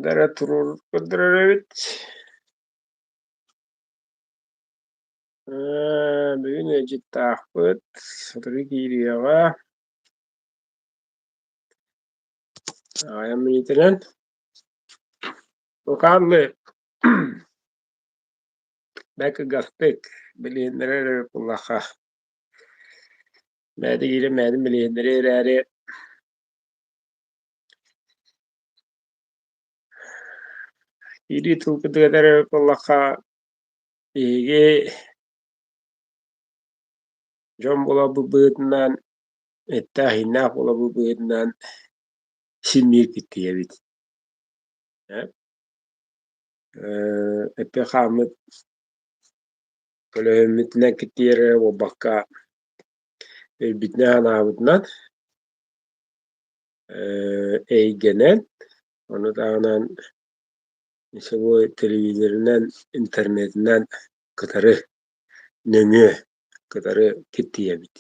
Дара туруору көрдөрөр эбит. Бүгүн ыалдьыттаахпыт, сотору киириэҕэ. Аҕыйах мүнүүтэнэн. Лукаанлы бэк кыгастык билиһиннэрэр эбит буоллахха Мээдэ киирэн мээдин билиһиннэриэ эрээри киирии тылгытыгар эрэ буоллахха биһиги дьон буоларбыт быһыытынан эттээх-ииннээх буоларбыт быһыытынан син биир киттийэбит. Эппит-хааммыт көлөһүммүтүнэн киттийэр эрэ буолбакка, өйбүтүнэн-санаабытынан, эйгэнэн, ону таһынан собуой телевизорынан, интернетинэн кытары нөҥүө кытары киттийэбит.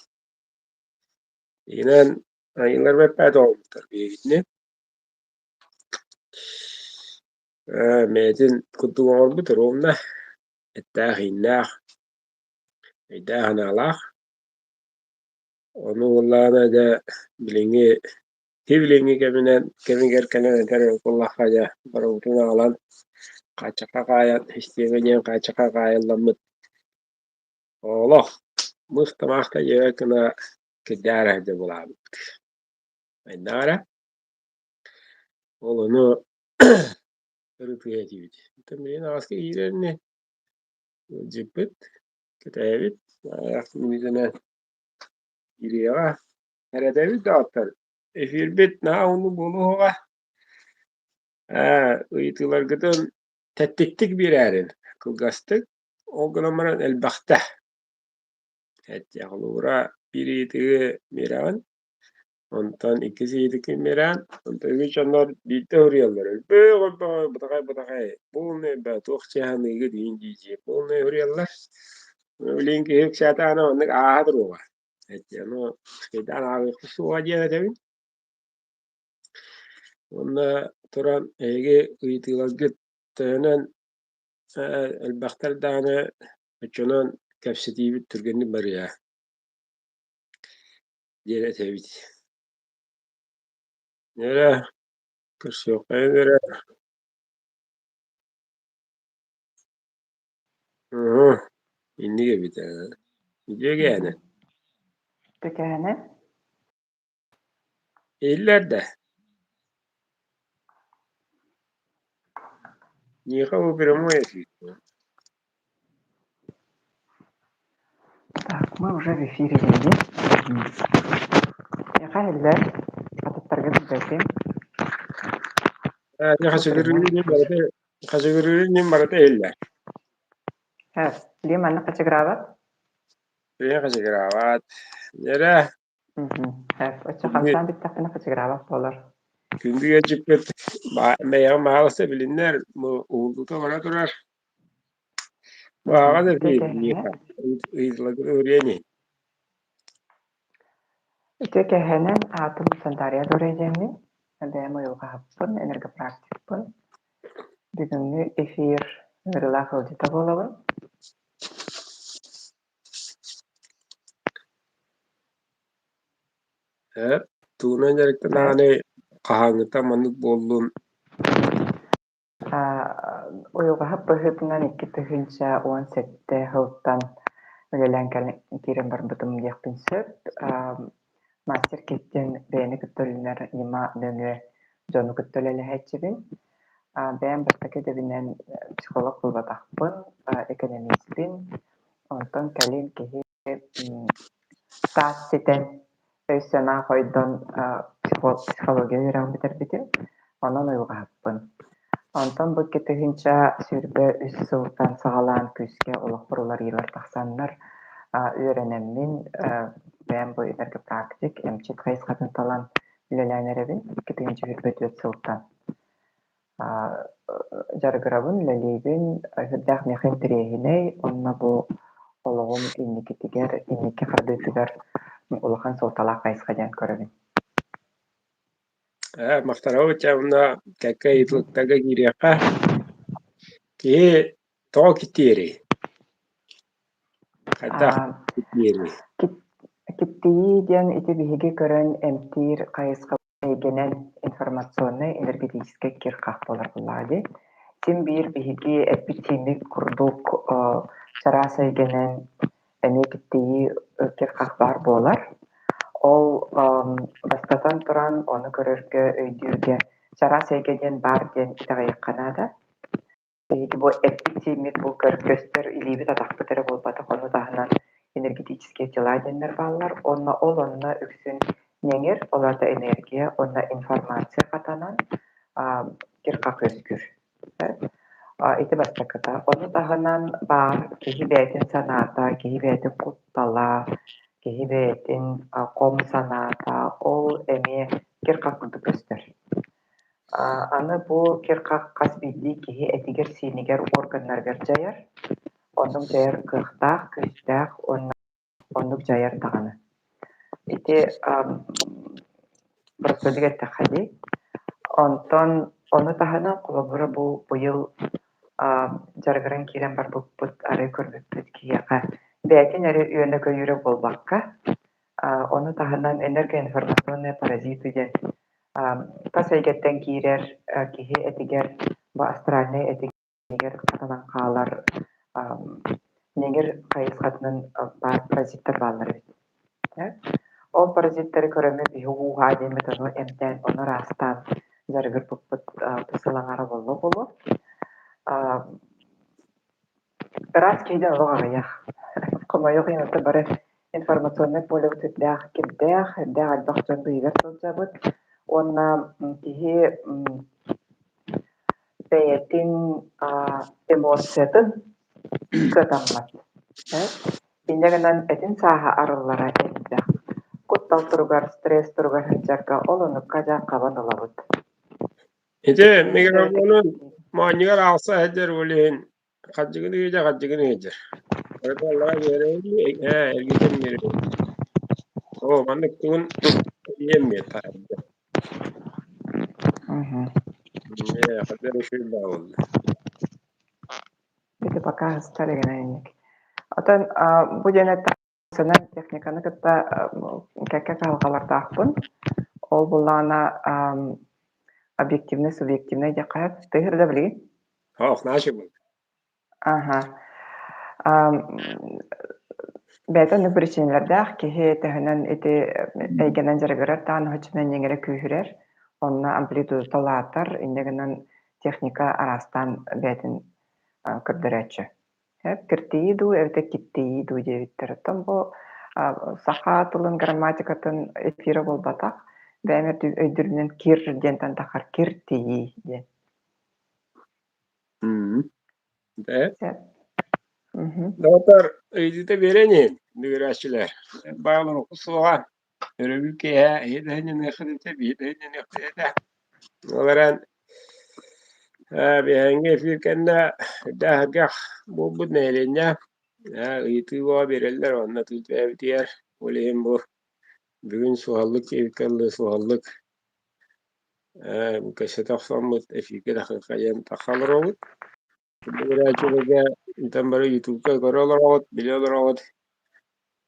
Инэн айыылар бэппээт оҕолбуттар биһигитини. Бэйэтин курдук оҥорбут ровно эттээх-ииннээх, өйдөөх-санаалаах. Ону буоллаҕына дьэ билиҥҥи билиҥҥи кэминэн кэмигэр кэлэн этэр буоллахха дьэ барыбытын аҕалан хааччахха хаайан систиэмэ диэн хааччахха хаайылламмыт олох мых-тамах да диэбэт гына кирдээх эрэ сылдьар буолаабыт. Айдаҕа эрэ. Ол ону ырытыа этибит. Оттон билигин аҕаска киирэр ини ыалдьыппыт, кэтэһэбит, аҕыйах мүнүүтэнэн киириэҕэ. Эрэтэбит да оттон эфирбит наһаа уһуннук буолуоҕа. Ээ, ыйытыыларгытын тэттиктик биэрээрин, кылгастык, ол гынан баран элбэхтэ. Эт холобура биир ыйытыгы биэрэҕин, Онтон иккис ыйытыккын биэрээн, онтон үгүс дьоннор биирдэ суруйаллар: «Өлбөөх өлбөҕө бытаҕай-бытаҕай, полный да туох чааһыныыгыт иин дии-дии полный суруйаллар». Билигин киһи үксээтэҕинэ маннык ааһа туруоҕа. Ону кыйдаан ааҕыахпыт суоҕа диэн этэбин. Уонна туран эһиги ыйытыыларгыт төһөнөн элбэхтэр даҕаны оччонон кэпсэтиибит түргэнник барыа диэн этэбит. Эрэ, көрсүөххэйиҥ эрэ. Уһу, инник эбит ээ. Үтүөгээнэ. Үтүөкээнэ. Иһиллэр да? Миэхэ бу прямой эфир. Так, мы уже в эфире были. Миэхэ иһиллэр, атыттарга билбэтим. Хачыгырыырын ньим барыта иһиллэр. Билим манна хачыгыраабат? Билим хачыгыраабат. Эрэ. Оччо хамсаан бүттэхпинэ хачыгыраабат буолар. Күндү ыалдьыппыт бэйэҕин баһаалыста билиннэр, уһуллуута бара турар. Бааҕа да ыйытыларгын Үтүө кэһэнэн аатым Сантария Дорей диэммин, бэйэм уйулҕаһыппын, энергопрактикпын. Бүгүҥҥү эфир ыҥырыылаах ыалдьыта буолабын. Ээ, тугунан дьарыктанаҕыный, хаһааҥҥыттан маннык буоллун? Уйулҕаһыт быһыытынан 2017 сылтан үлэлээн киирэн барбытым диэхпин сөп. Мастер киттэн бэйэни кытта үлэлэнэр ньыма нөҥүө дьону кытта үлэлэһээччибин. Бэйэм бастакы идэбинэн психолог буолбатахпын, экономиспин. Онтон кэлин киһи Саас ситэн, өй-санаа хойдон психология үөрэҕин бүтэрбитим, онон уйулҕаһыппын. Онтон бу 2023 сылтан саҕалаан күүскэ олохпор уларыйыылар тахсаннар, үөрэнэммин, бэйэм бу энергопрактик, эмчит хайысхатын талан үлэлээн эрэбин 2024 сылтан. Дьарыгырабын, үлэлиибин, сүрдээх миэхэ интэриэһинэй уонна бу олоҕум инникитигэр, инники хардыытыгар улахан суолталаах хайысха диэн көрөбүн. Махтанабыт дьэ уонна кэккэ ыйытыктарга киириэххэ. Киһи тоҕо киттиэрий? Хайдах киттиэрий? Киттийии диэн ити биһиги көрөн эмтиир хайысха эйгэнэн информационнай энергетическэй кир-хах буолар буоллаҕа дии. Син биир биһиги эппит-сииммит курдук чараас эйгэнэн эмиэ киттийии кир-хах баар буолар. Ол бастатан туран ону көрөргө, өйдүүргэ чараас эйгэ диэн баар диэн итэҕэйиэххэ наада. Биһиги бу эппит-сииммит бу көстөр илиибит-атахпыт эрэ буолбатах, ону таһынан энергетические тела диэннэр бааллар. Уонна ол онно үксүн ньэҥир, ол аата энергия уонна информация хатанан кир-хах үөскүүр. Ити бастакыта. Ону таһынан баар киһи бэйэтин санаата, киһи бэйэтин куттала, киһи бэйэтин хом санаата, ол эмиэ кир-хах курдук көстөр. Аны бу кир-хах хас биирдии киһи этигэр-сиинигэр, органнарыгар дьайар. Оннук дьайар кыахтаах, күүстээх уонна оннук дьайар даҕаны. Ити бырастыыдык эттэххэ дии. Онтон ону таһынан холобура бу быйыл дьарыгыран киирэн барбыппыт, арай көрбүппүт киһиэхэ бэйэтин эрэ үөнэ-көйүүрэ буолбакка, ону таһынан энергоинформационные паразиты диэн тас эйгэттэн киирэр киһи этигэр бу астральнай этигэр хатанан хаалар ньэҥир хайысхатынан баар паразиттар бааллар эбит. Ол паразиттары көрөммүт биһи ууһаа диэммит ону эмтээн, ону ыраастаан дьарыгырбыппыт сыл аҥаара буолла буолуо. Ыраас киһидэн олох аҕыйах. Хомойуох иһин ото бары информационнай полебыт сүрдээх кирдээх, элбэх элбэх дьон быыһыгар сылдьабыт. Уонна киһи бэйэтин эмоциятын кыатаммат. Инньэ гынан этин сааһа арыллара элбэх. Куттал туругар, стресс туругар сылдьарга ол оннукка дьэ хабан ылабыт. Ити микрофонун моонньугар аалса сылдьар ол иһин хадьыгын ыйдьа хадьыгын ыйдьар. Барыталлара биэрэйин эргитэн биэрэйин. Оо, маннык тугун ийэм миэ таһырдьа. Ээ, хадьар үчүгэй бааллар. Ити пока астар эгэнэйник. Отон бу диэн эттэххинэ техниканы кытта кэккэ кыһалҕалардаахпын. Ол буллаҕына объективнай, субъективнай диэххэ сөп. Тыһыр да билигин? Ох, наша был. Аха. Бэйэтэ оннук биричиинэлэрдээх киһи төһөнөн ити эйгэнэн дьарыгырар даҕаны оччонон ньэҥирэ күүһүрэр, онно амплитудата улаатар, инньэ гынан техника араастаан бэйэтин көрдөрөөччү. Киртийии дуу эбэтэр киттийии дуу диэбиттэр. Оттон бу саха тылын грамматикатын эфирэ буолбатах, бэйэм өйдүүрбүнэн кир диэнтэн тахар киртийии диэн. Э? Доҕоттор, ыйытыыта биэрэн иһин, бүгүрээччилэр. Баалар суоҕа. Өрөбүл киэһэ эһи да иһинниэххит этэ, биһи да иһинниэхпит этэ. Ол эрэн биһиэҥҥи эфир кэннэ үрдээх буолбут нэһилиэнньэ ыйытыы бөҕө биэрэллэр уонна тыл бэйэбитигэр. Ол иһин бу бүгүн суһаллык диэбиккэ дылы суһаллык кэпсэтэ охсоммут эфиргэ тахсыахха диэн тахса олоробут. Көрөөччүлэргэ интэн бары ютубка көрө олороҕут, билэ олороҕут.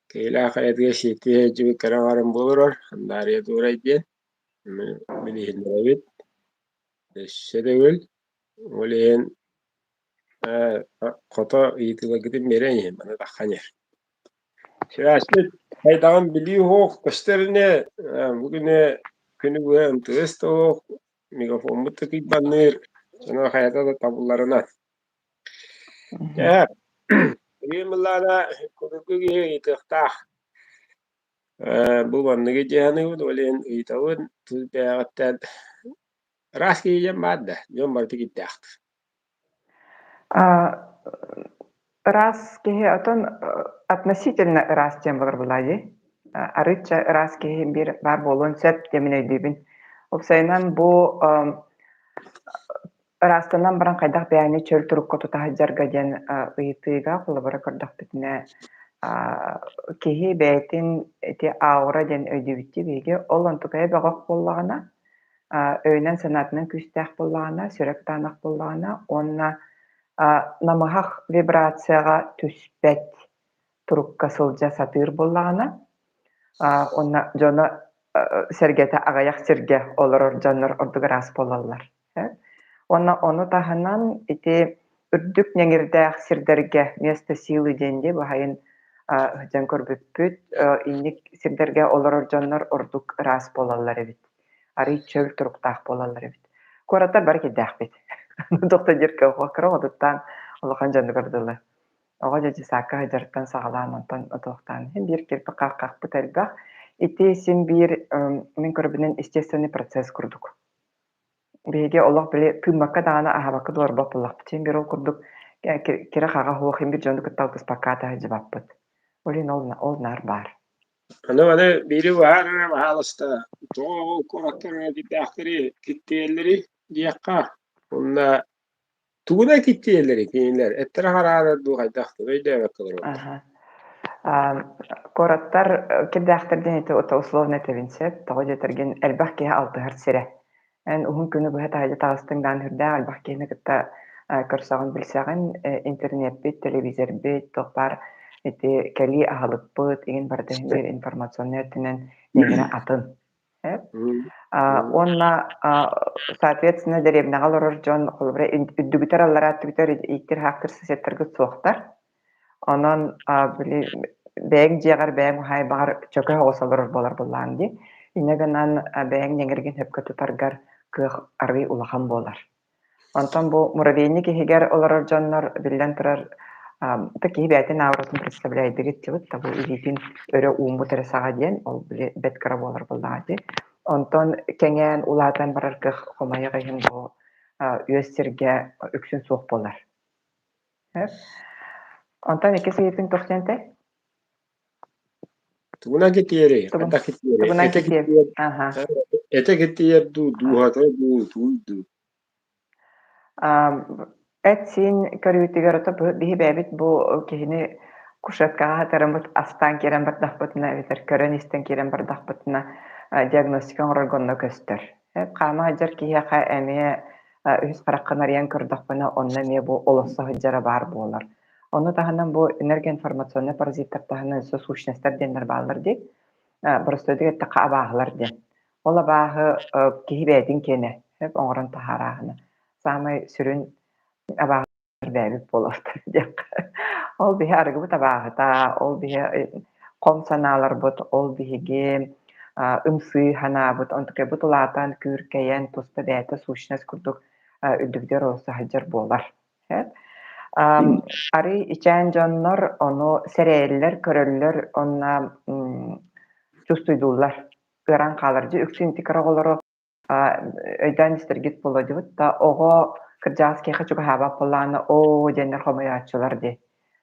Киһилээх хайатыгар сиэттиһэ сылдьыбыт кэрэ аҥарын буоларар, Андария Туурай диэн билиһиннэрэбит. Өссө төгүл ол иһин хото ыйытыыларгытын биэрэн иһин маны таххан иһэр. Связьпыт хайдаҕын билии суох көстөрүнэ бу күнү күнү быһа МТС да суох, мегафоммут да кыйбанныыр, дьоно хайата да табылларынан. Дьэ, билигин былаана курууку киһи ыйытыахтаах. Бу манныгы дьаһаныыбыт, ол иһин ыйытабын, тыл бэйэҕиттэн ыраас киһи диэн баар да, дьон барыта кирдээхтэр. Ыраас киһи отон относительно ыраас диэн буолар буоллаҕа дии. Арыычча ыраас киһи биир баар буолуон сөп диэмин өйдүүбүн. Уопсайынан бу ыраастанан баран хайдах бэйэни чөл турукка тута сылдьарга диэн ыйытыыга холобура көрдөхпүтүнэ киһи бэйэтин ити аура диэн өйдүүбүт дии биһиги. Ол онтукайа бөҕөх буоллаҕына. Өйүнэн-санаатынан күүстээх буоллаҕына, сүрэх кытаанах буоллаҕына уонна намыһах вибрацияҕа түспэт турукка сылдьа сатыыр буоллаҕына, уонна дьоно сэргэтэ аҕыйах сиргэ олорор дьоннор ордук ыраас буолаллар. Уонна ону таһынан ити үрдүк ньэҥирдээх сирдэргэ место силы диэн дии баһайын сылдьан көрбүппүт, инник сирдэргэ олорор дьоннор ордук ыраас буолаллар эбит. Арыый чөл туруктаах буолаллар эбит. Куораттар бары кирдээхпит. Доктор Дирка кыра оҕотуттан улахан дьонугар дылы. Оҕо дьадьысаакка сылдьарыттан саҕалаан онтон отуохтаан иһин биир кирпи хааххахпыт элбэх. Ити син биир мин көрөбүнэн естественный процесс курдук. Биһиги олох били тыыммакка даҕаны аһаабакка да олорбот буоллахпыт. Син биир ол курдук кирэ-хаҕа суох иһин биир дьону кытта алтыспакка аата сылдьыбаппыт. Ол иһин ол, ол наар баар. Аны маны биири баһаар эрэ баһаалыста, тоҕо ол куораттар кирдээхтэри киттийэллэрий диэххэ, уонна тугунан киттийэллэрий кинилэр эттэрэ хараарар дуу хайдах дуу өйдөөбөккө олоробут. Аха. Куораттар кирдээхтэр диэн ити условно этэбин сөп. Тоҕо диэтэргин элбэх киһи алтыһар сирэ. Эн уһун күнү быһа таһырдьа таҕыстыҥ даҕаны сүрдээх элбэх киһини кытта көрсөҕүн, билсэҕин. Интернеппит, телевизорбит, туох баар ити кэлии аһылыкпыт игин барыта иһин биир информационнай өттүнэн ньэҥирэ атын. Уонна соответственно дэриэбинэҕэ олорор дьон холобура үрдүгүтэр аллараа өттүгүтэр ииттир-хаахтыр соседтаргыт суохтар. Онон били бэйэҥ дьиэҕэр бэйэҥ уһаайбаҕар чөкө оҕус олорор буолар буоллаҕыҥ дии. Инньэ гынан бэйэҥ ньэҥиргин сөпкө тутаргар кыах арыый улахан буолар. Онтон бу муравейник иһигэр олорор дьоннор, биллэн турар, та киһи бэйэтин ауратын представляйдыгыт дьыбыт, та бу илиитин өрө ууммут эрэ саҕа диэн, ол били бэт кыра буолар буоллаҕа дии. Онтон кэҥээн, улаатан барар кыах хомойуох иһин бу үөс сиргэ үксүн суох буолар. Онтон иккис ыйытыҥ туох диэн этэй? Тугунан китиэрий? Тугун Хайдах китиэрий? тугунан Этэ китиэ китиэр, Аха. этэ китиэр дуу, дууһата дуу, тугуй дуу? Эт-сиин көрүүтүгэр ото биһи бэйэбит бу киһини кушеткаҕа хатараммыт астаан киирэн бардахпытына эбэтэр көрөн-истэн киирэн бардахпытына диагностика оҥорорго онно көстөр. Хаама сылдьар киһиэхэ эмиэ үһүс хараххын арыйан көрдөхпүнэ онно эмиэ бу олоссо сылдьара баар буолар. Ону таһынан бу энергоинформационнай паразиттар таһынан өссө сущностар диэннэр бааллар дии. Боростуойдук эттэххэ абааһылар диэн. Ол абааһы киһи бэйэтин киэнэ оҥорон таһаарааһына. Саамай сүрүн абааһы бэйэбит буолабыт диэххэ. Ол биһи арыгыбыт абааһыта, ол биһи хом санааларбыт, ол биһиги ымсыы санаабыт, онтукайбыт улаатан, күүркэйэн, туспа бэйэтэ сущность курдук үрдүбүтүгэр олорсо сылдьар буолар. Арый ичээн дьоннор ону сэрэйэллэр, көрөллөр уонна чувствуйдууллар, ыаран хаалар. Дьэ үксүн ити кыра оҕолору өйдөөн истэргит буолуо дибит да оҕо кырдьаҕас киһиэхэ чугаһаабат буоллаҕына оо диэннэр хомойооччулар дии.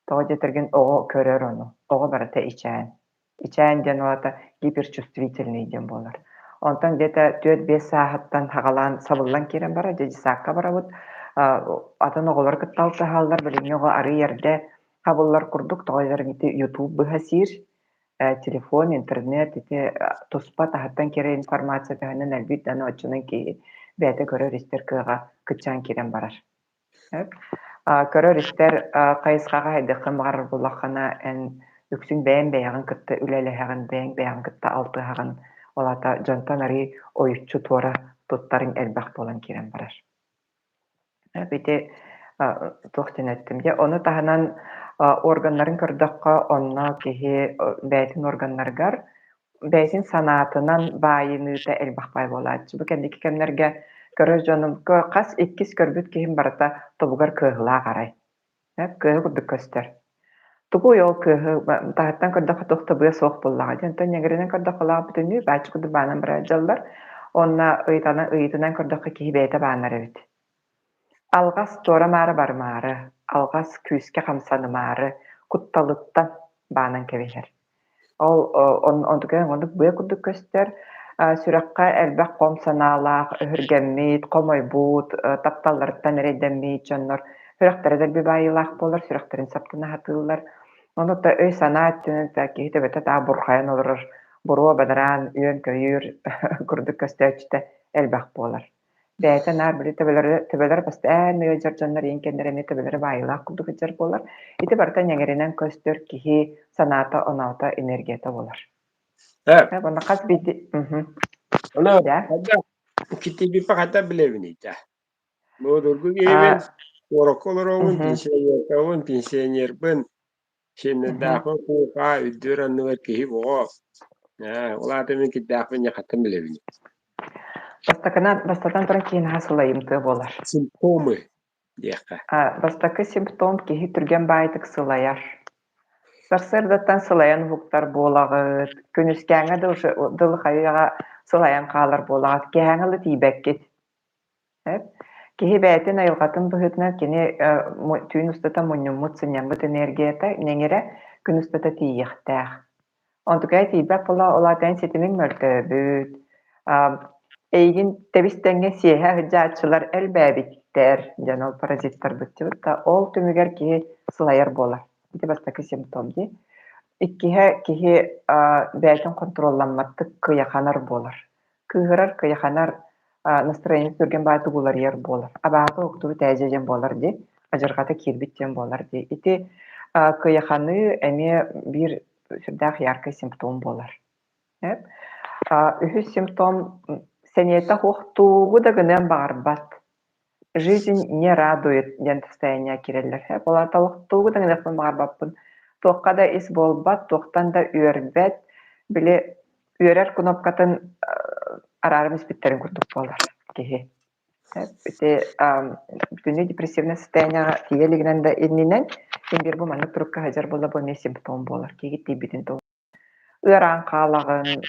Тоҕо диэтэргин оҕо көрөр ону, оҕо барыта ичээн. Ичээн диэн ол аата гиперчувствительный диэн буолар. Онтон где-то 4-5 сааһыттан саҕалаан сабыллан киирэн барар, дьэ десакка барабыт. Атын оҕолору кытта алтыһаллар, билиҥҥи оҕо арыый эрдэ хабыллар курдук, тоҕо диэтэр ити YouTube быһа сиир, телефон, интернет ити туспа таһыттан киирэр информация төһөнөн элбиир даҕаны оччонон киһи бэйэтэ көрөр-истэр кыаҕа кыччаан киирэн барар. Көрөр-истэр хайысхаҕа хайдаххын баҕарар буоллаххына, эн үксүн бэйэҥ бэйэҕин кытта үлэлэһэҕин, бэйэҥ бэйэҕин кытта алтыһаҕын, ол аата дьонтон арыый ойуччу туора туттарыҥ элбэх буолан киирэн барар. Ити туох диэн эттим дьэ, ону таһынан органнарын көрдөххө, онно киһи бэйэтин органнарыгар бэйэтин санаатынан баайыныыта элбэх баай буолааччы. Бу кэнники кэмнэргэ көрөр дьонум хас иккис көрбүт киһим барыта тобугар кыаһылаах арай. Кыаһы курдук көстөр. Тугуй ол кыаһы таһыттан көрдөххө туох да быа суох буоллаҕа дии. Онтон ньэҥиринэн көрдөххө лаах бүтүннүү бааччы курдук баанан барар дьаллар. Уонна ыйытана ыйытынан көрдөххө киһи бэйэтэ баанар эбит. Алҕас туора-маары барымаары, алҕас күүскэ хамсанымаары, кутталыттан баанан кэбиһэр. Ол онтукайын оннук быа курдук көстөр. Сүрэххэ элбэх хом санаалаах, өһүргэммит, хомойбут, тапталларыттан эрэйдэммит дьоннор сүрэхтэрэ дэлби баайыылаах буолар, сүрэхтэрин саптына сатыыллар. Ону да өй-санаа өттүнэн да киһи төбөтө таах бурхайан олорор, буруо бадараан, үөн-көйүүр курдук көстөөччүтэ элбэх буолар. Бэйэтэ наар били төбөлөрө төбөлөрө бастаан ыалдьар дьоннор ийин кэннэрэ эмиэ төбөлөрө баайыылаах курдук сылдьар буолар. Ити барыта ньэҥиринэн көстөр киһи санаата-оноото, энергията буолар. Э, Уонна хас биирдии мхм. Ону Да. хайдах киттийбиппэ хайдах билэбиний да? Боодургу киһибин, А куоракка олоробун, мхм. пенсионеркабын, пенсионербын, Мхм. сиэннэрдээхпин куукаа үрдүөр анныгар киһи оҕо. Ээ, ол аата мин кирдээхпин дьэ хантан билэбиний? Бастакынан, бастатан туран киһи наһаа сылайымтыа буолар. Симптомы диэххэ. А, бастакы симптом киһи түргэн баайытык сылайар. Сарсыардаттан сылайан уһуктар буолаҕыт, күнүскээҥҥэ да уже дылы хайыаҕа сылайан хаалар буолаҕыт, киэһээҥҥи ыла тиийбэккит. Сөп. Киһи бэйэтин айылҕатын быһыытынан кини түүн устата мунньуммут, сынньаммыт энергията нэҥирэ күн устата тиийиэхтээх. Онтукайа тиийбэт буолла, ол аата эн ситимиҥ мөлтөөбүт, эйигин тэбис-тэҥҥэ сиэһэ сылдьааччылар элбээбиттэр диэн ол паразиттарбыт да ол түмүгэр киһи сылайар буолар. Ити бастакы симптом дии. Иккиһэ киһи бэйэтин хонтуруолламматтык кыйаханар буолар. Кыыһырар, кыйаханар, настроение түргэн баайдык уларыйар буолар. Абааһы уһуктубут ээдьэ диэн буолар дии, адьырҕата киирбит диэн буолар дии. Ити кыйаханыы эмиэ биир сүрдээх яркай симптом буолар. Үһүс симптом сэниэтэ суох тугу да гыныан баҕарбат. Жизнь не радует диэн состояние киирэллэр. Ол аата тугу да гыныахпын баҕарбаппын. Туохха да ис буолбат, туохтан да үөрбэт. Били үөрэр кнопкатын арааран испиттэрин курдук буолар киһи. Ити бүтүннүү депрессивнай состояниеҕа тиийэ илигинэн да иннинэн син биир бу маннык турукка сылдьар буолла бу эмиэ симптом буолар. Киһи тиийбитин туһунан. Ыараан хаалаҕын,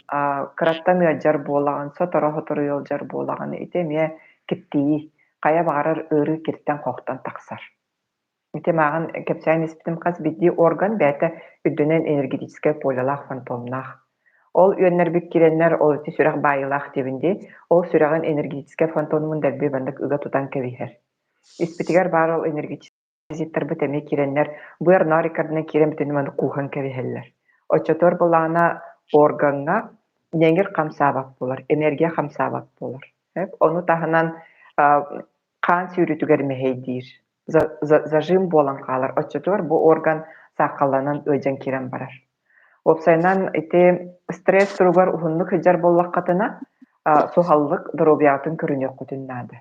кыраттан ыалдьар буолаҕын, сотору-сотору ыалдьар буолаҕын. Ити эмиэ киртийии. Хайа баҕарар ыарыы киртэн-хохтон тахсар. Ити мааҕын кэпсээн испитим хас биирдии орган бэйэтэ үрдүнэн энергетическэй полялаах фантомнаах. Ол үөннэрбит киирэннэр ол ити сүрэх баайыылаах диэбин дии, ол сүрэҕин энергетическэй фантомун дэлби маннык ыга тутан кэбиһэр. Испитигэр баар ол энергетическэй паразиттарбыт эмиэ киирэннэр быар норикарынан киирэн бүтүнү маны кууһан кэбиһэллэр. Оччотугар былаана органҥа ньэҥир хамсаабат буолар, энергия хамсаабат буолар. Ону таһынан хаан сүүрүүтүгэр мэһэйдиир. Зажим буолан хаалар. Оччотугар бу орган саахалланан ыалдьан киирэн барар. Уопсайынан ити стресс туругар уһуннук сылдьар буоллаххытына, суһаллык доруобуйаҕытын көрүнүөххүтүн наада.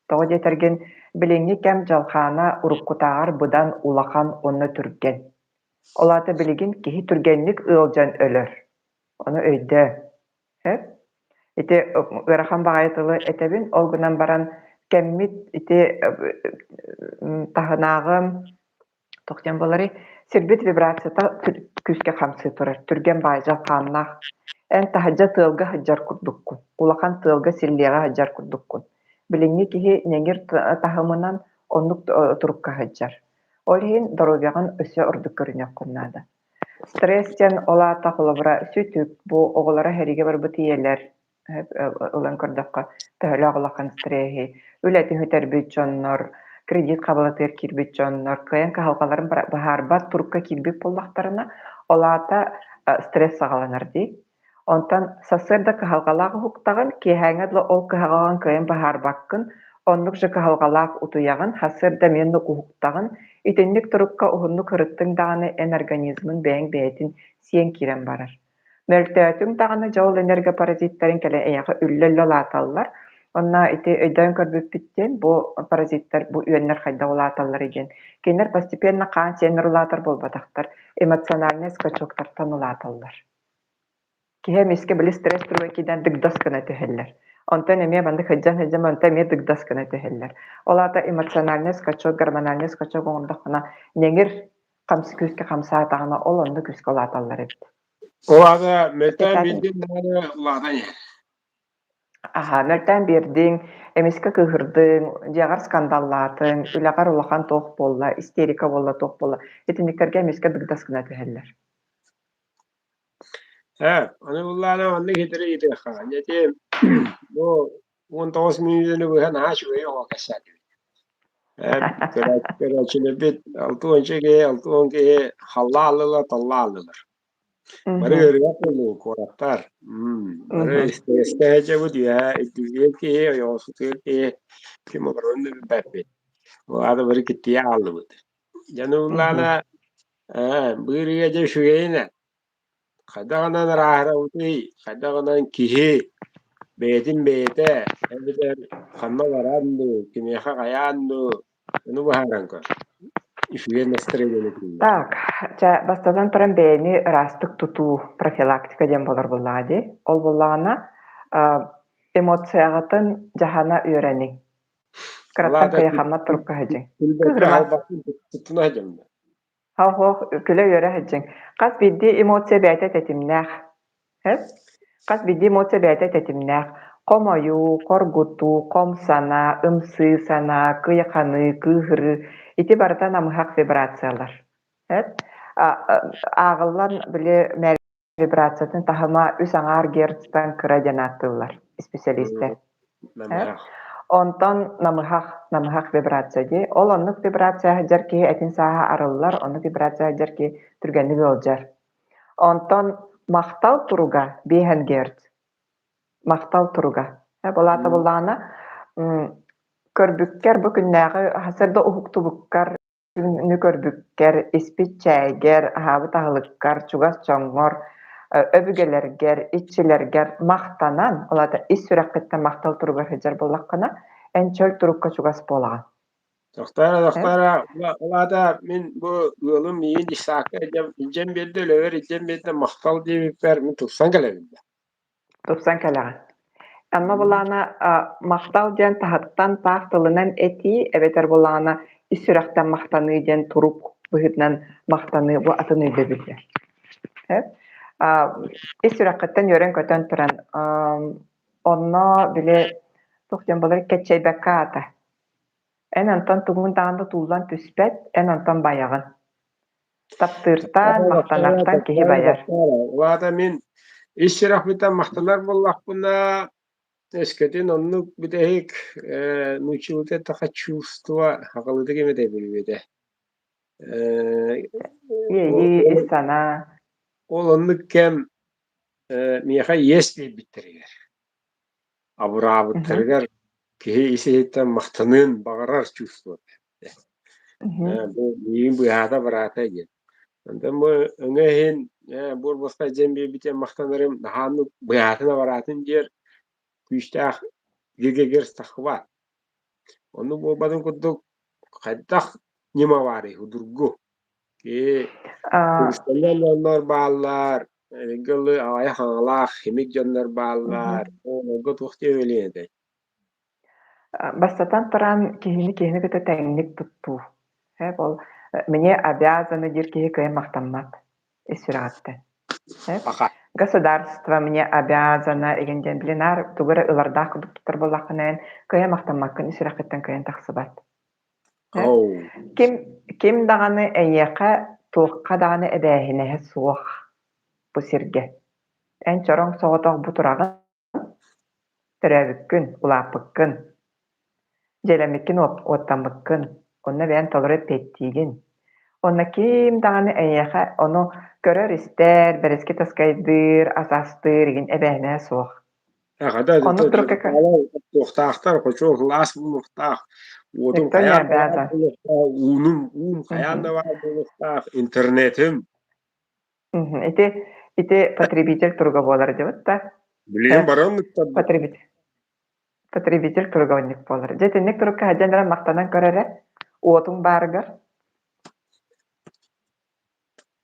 Тоҕо диэтэргин, билиҥҥи кэм дьалхаана уруккутааҕар быдан улахан уонна түргэн. Ол аата билигин киһи түргэнник ыалдьан өлөр. Ону өйдөө. Сөп? Ити ыарахан баҕайы тылы этэбин, ол гынан баран кэммит ити таһынааҕы туох диэн буоларый, сирбит вибрацията күүскэ хамсыы турар, түргэн баайдьал хааннаах. Эн таһырдьа тыалга сылдьар курдуккун, улахан тыалга силлиэҕэ сылдьар курдуккун. Билиҥҥи киһи ньэҥир таһымынан оннук турукка сылдьар. Ол иһин доруобуйаҕын өссө ордук көрүнүөххүн наада. Стресс диэн ол аата холобура сүтүк, бу оҕолоро сэриигэ барбыт ийэлэр ылан көрдөххө төһөлөөх улахан стреһи, үлэтин сүтэрбит дьоннор, кредит хабалатыгар киирбит дьоннор кыайан кыһалҕаларын быһаарбат турукка киирбит буоллахтарына, ол аата стресс саҕаланар дии. Онтон сарсыарда кыһалҕалаах уһуктаҕын, киэһээҥҥэ дылы ол кыһалҕаҕын кыайан быһаарбаккын, оннук же кыһалҕалаах утуйаҕын, сарсыарда эмиэ оннук уһуктаҕын. Итинник турукка уһуннук ырыттыҥ даҕаны эн организмын бэйэҥ бэйэтин сиэн киирэн барар. Мөлтөөтүҥ даҕаны дьэ ол энергопаразиттарыҥ кэлэн эйиэхэ үллэ-үллэ улааталлар. Онно ити өйдөөн көрбүппүт диэн бу паразиттар бу үөннэр хайдах улааталларый диэн. Кинилэр постепенно хаан сиэннэр улаатар буолбатахтар, эмоциональнай скачоктартан улааталлар. Киһи эмискэ били стресс туруга киирэн дыгдас гына түһэллэр. Онтон эмиэ маннык сылдьан-сылдьан онтон эмиэ дыгдас гына түһэллэр. Ол аата эмоциональнай скачок, гормональнай скачок оҥордоххуна ньэҥир хамсы күүскэ хамсаатаҕына ол онно күүскэ улааталлар эбит. Ол аата мөлтөөн биэрдиҥ даҕаны улаатан иһэр. Аһаа, мөлтөөн биэрдиҥ, эмискэ кыыһырдыҥ, дьиэҕэр скандаллаатыҥ, үлэҕэр улахан туох буолла, истерика буолла, туох буолла. Итинниктэргэ эмискэ дыгдас гына түһэллэр. Ээ, аны буллаана маннык иһитэрэ ыйытыахха. Ити бу 19 мүнүүтэни быһа наһаа үчүгэй оҕо кэпсээтибит. Ээ, көрөөччүлэрбит 60 киһи, 60 киһи халлаа аллылар, таллаа аллылар. Бары ыарыһах буолуу куораттар. Бары истээчэбит үөһэ итиигэ киһи, ойоҕосутугар киһи ким олорорун да билбэппит. Ол аата бары киттийэ хааллыбыт. Дьону буллаҕына ээ, быырыга дьэ үчүгэйин ээ. Хайдаҕынан ырааһырабытый, хайдаҕынан киһи бэйэтин бэйэтэ эбэтэр ханна баран дуу, кимиэхэ хайаан дуу, ону быһааран көр. Үчүгэй настроение киирдэ. Так, чэ, бастатан туран бэйэни ыраастык тутуу профилактика диэн буолар буоллаҕа дии. Ол буоллаҕына, эмоцияҕытын дьаһана үөрэниҥ. Кыраттан Ол аата кыйахаммат турукка сылдьыҥ. күлбэккэ Кыыһырыма. халбакка туттуна сылдьаммын. Һа-һуох, күлэ-үөрэ сылдьыҥ. Хас биирдии эмоция бэйэтэ тэтимнээх. Сөп? Хас биирдии эмоция бэйэтэ тэтимнээх. Хомойуу, хоргутуу, хом санаа, ымсыы санаа, кыйаханыы, кыыһырыы ити барыта намыһах вибрациялар. Сөп? Ааҕыллан били вибрациятын таһыма үс аҥаар герцтан кыра диэн ааттыыллар исписэлиистэр. Намыһах. Онтон намыһах, намыһах вибрация дии. Ол оннук вибрация сылдьар киһи этин сааһа арыллар, оннук вибрация сылдьар киһи түргэнник ыалдьар. Онтон махтал туруга биэһэн герц. Махтал туруга. Былаата буллаҕына көрбүккэр бу күннээҕи сарда уһуктубуккар Күнү көрбүккэр, испит чээйгэр, аһаабыт аһылыккар, чугас дьоҥҥор, өбүгэлэргэр, иччилэргэр махтанан, ол аата ис сүрэххиттэн махтал туругар сылдьар буоллаххына, эн чөл турукка чугас буолаҕын. Тохтоо, тохтоо, ол аата мин бу ыалым миигин дьыссаакка илдьэн биэрдэ, үлэбэр илдьэн биэрдэ, махтал диэбиппэр мин тупсан кэлэбин да. Тупсан кэлэҕин. Онно былаана махтал диэн таһыттан таах тылынан этии эбэтэр былаана ис сүрэхтэн махтаныы диэн турук быһыытынан махтаныы бу атын өйдөбүллэр. Ис сүрэххиттэн үөрэн-көтөн туран онно били туох диэн буолар кэччэйбэккэ аата. Эн онтон тугун даҕаны да тууллан түспэт, эн онтон байаҕын. Таптыыртан, махтанартан киһи байар. Ол аата мин ис сүрэхпиттэн махтанар буоллахпына, өскөтүн оннук бүтэһик нууччалыыта эттэххэ чувство сахалыыта ким этэй билбэтэ. Иэйии, ис санаа. Ол оннук кэм миэхэ иэс биэрбиттэригэр, абыраабыттарыгар киһи ис-иһиттэн махтаныан баҕарар чувство. Бу миигин быыһаата быраата диэн. Онтон бу өҥө иһин буор-босхо дьиэм биэрбитин махтанарым наһааннык быыһаатын абараатын диэр күүстээх гигагерс таххыбаат. Оннук буолбатын курдук хайдах ньыма баарый судургу. Киһи туристарынан дьоннор бааллар, эргэ ылы аҕыйах аҥалаах химик дьоннор бааллар. Олорго туох диэбэлиэн этэй? Бастатан туран, киһини киһини кытта тэҥник туттуу. Сөп ол мне обязаны диир киһи кыайан махтаммат ис сүрэҕиттэн. Сөп. Аха. Государство мне обязано игин диэн били наар тугу эрэ ылардаах курдук туттар буоллаххына эн кыайан махтаммаккын ис сүрэххиттэн кыайан тахсыбат. Сөп. Оу. Ким ким даҕаны эйиэхэ туохха даҕаны эбээһинэһэ суох бу сиргэ. Эн чороҥ соҕотох бу тураҕын Төрөөбүккүн, улааппыккын, дьиэлэммиккин уоттаммыккын, онно бэйэҥ толору эппиэттиигин. Онно ким даҕаны эйиэхэ ону көрөр-истэр, бэрэски таскайдыыр, ас астыыр игин эбээһинэһэ суох. Аҕата Оннук турукка туохтаахтар, хочуол кылаас буолуохтаах, уотум никто не хайаан да баар обязан. буолуохтаах, уунум, уум хайаан да баар буолуохтаах, интернетим. Ити ити потребитель туруга буолар дебит да. Билигин бары оннуктар Потребитель потребитель туруга оннук буолар. Дьэ итинник турукка сылдьан эрэн махтанан көр эрэ уотуҥ баарыгар.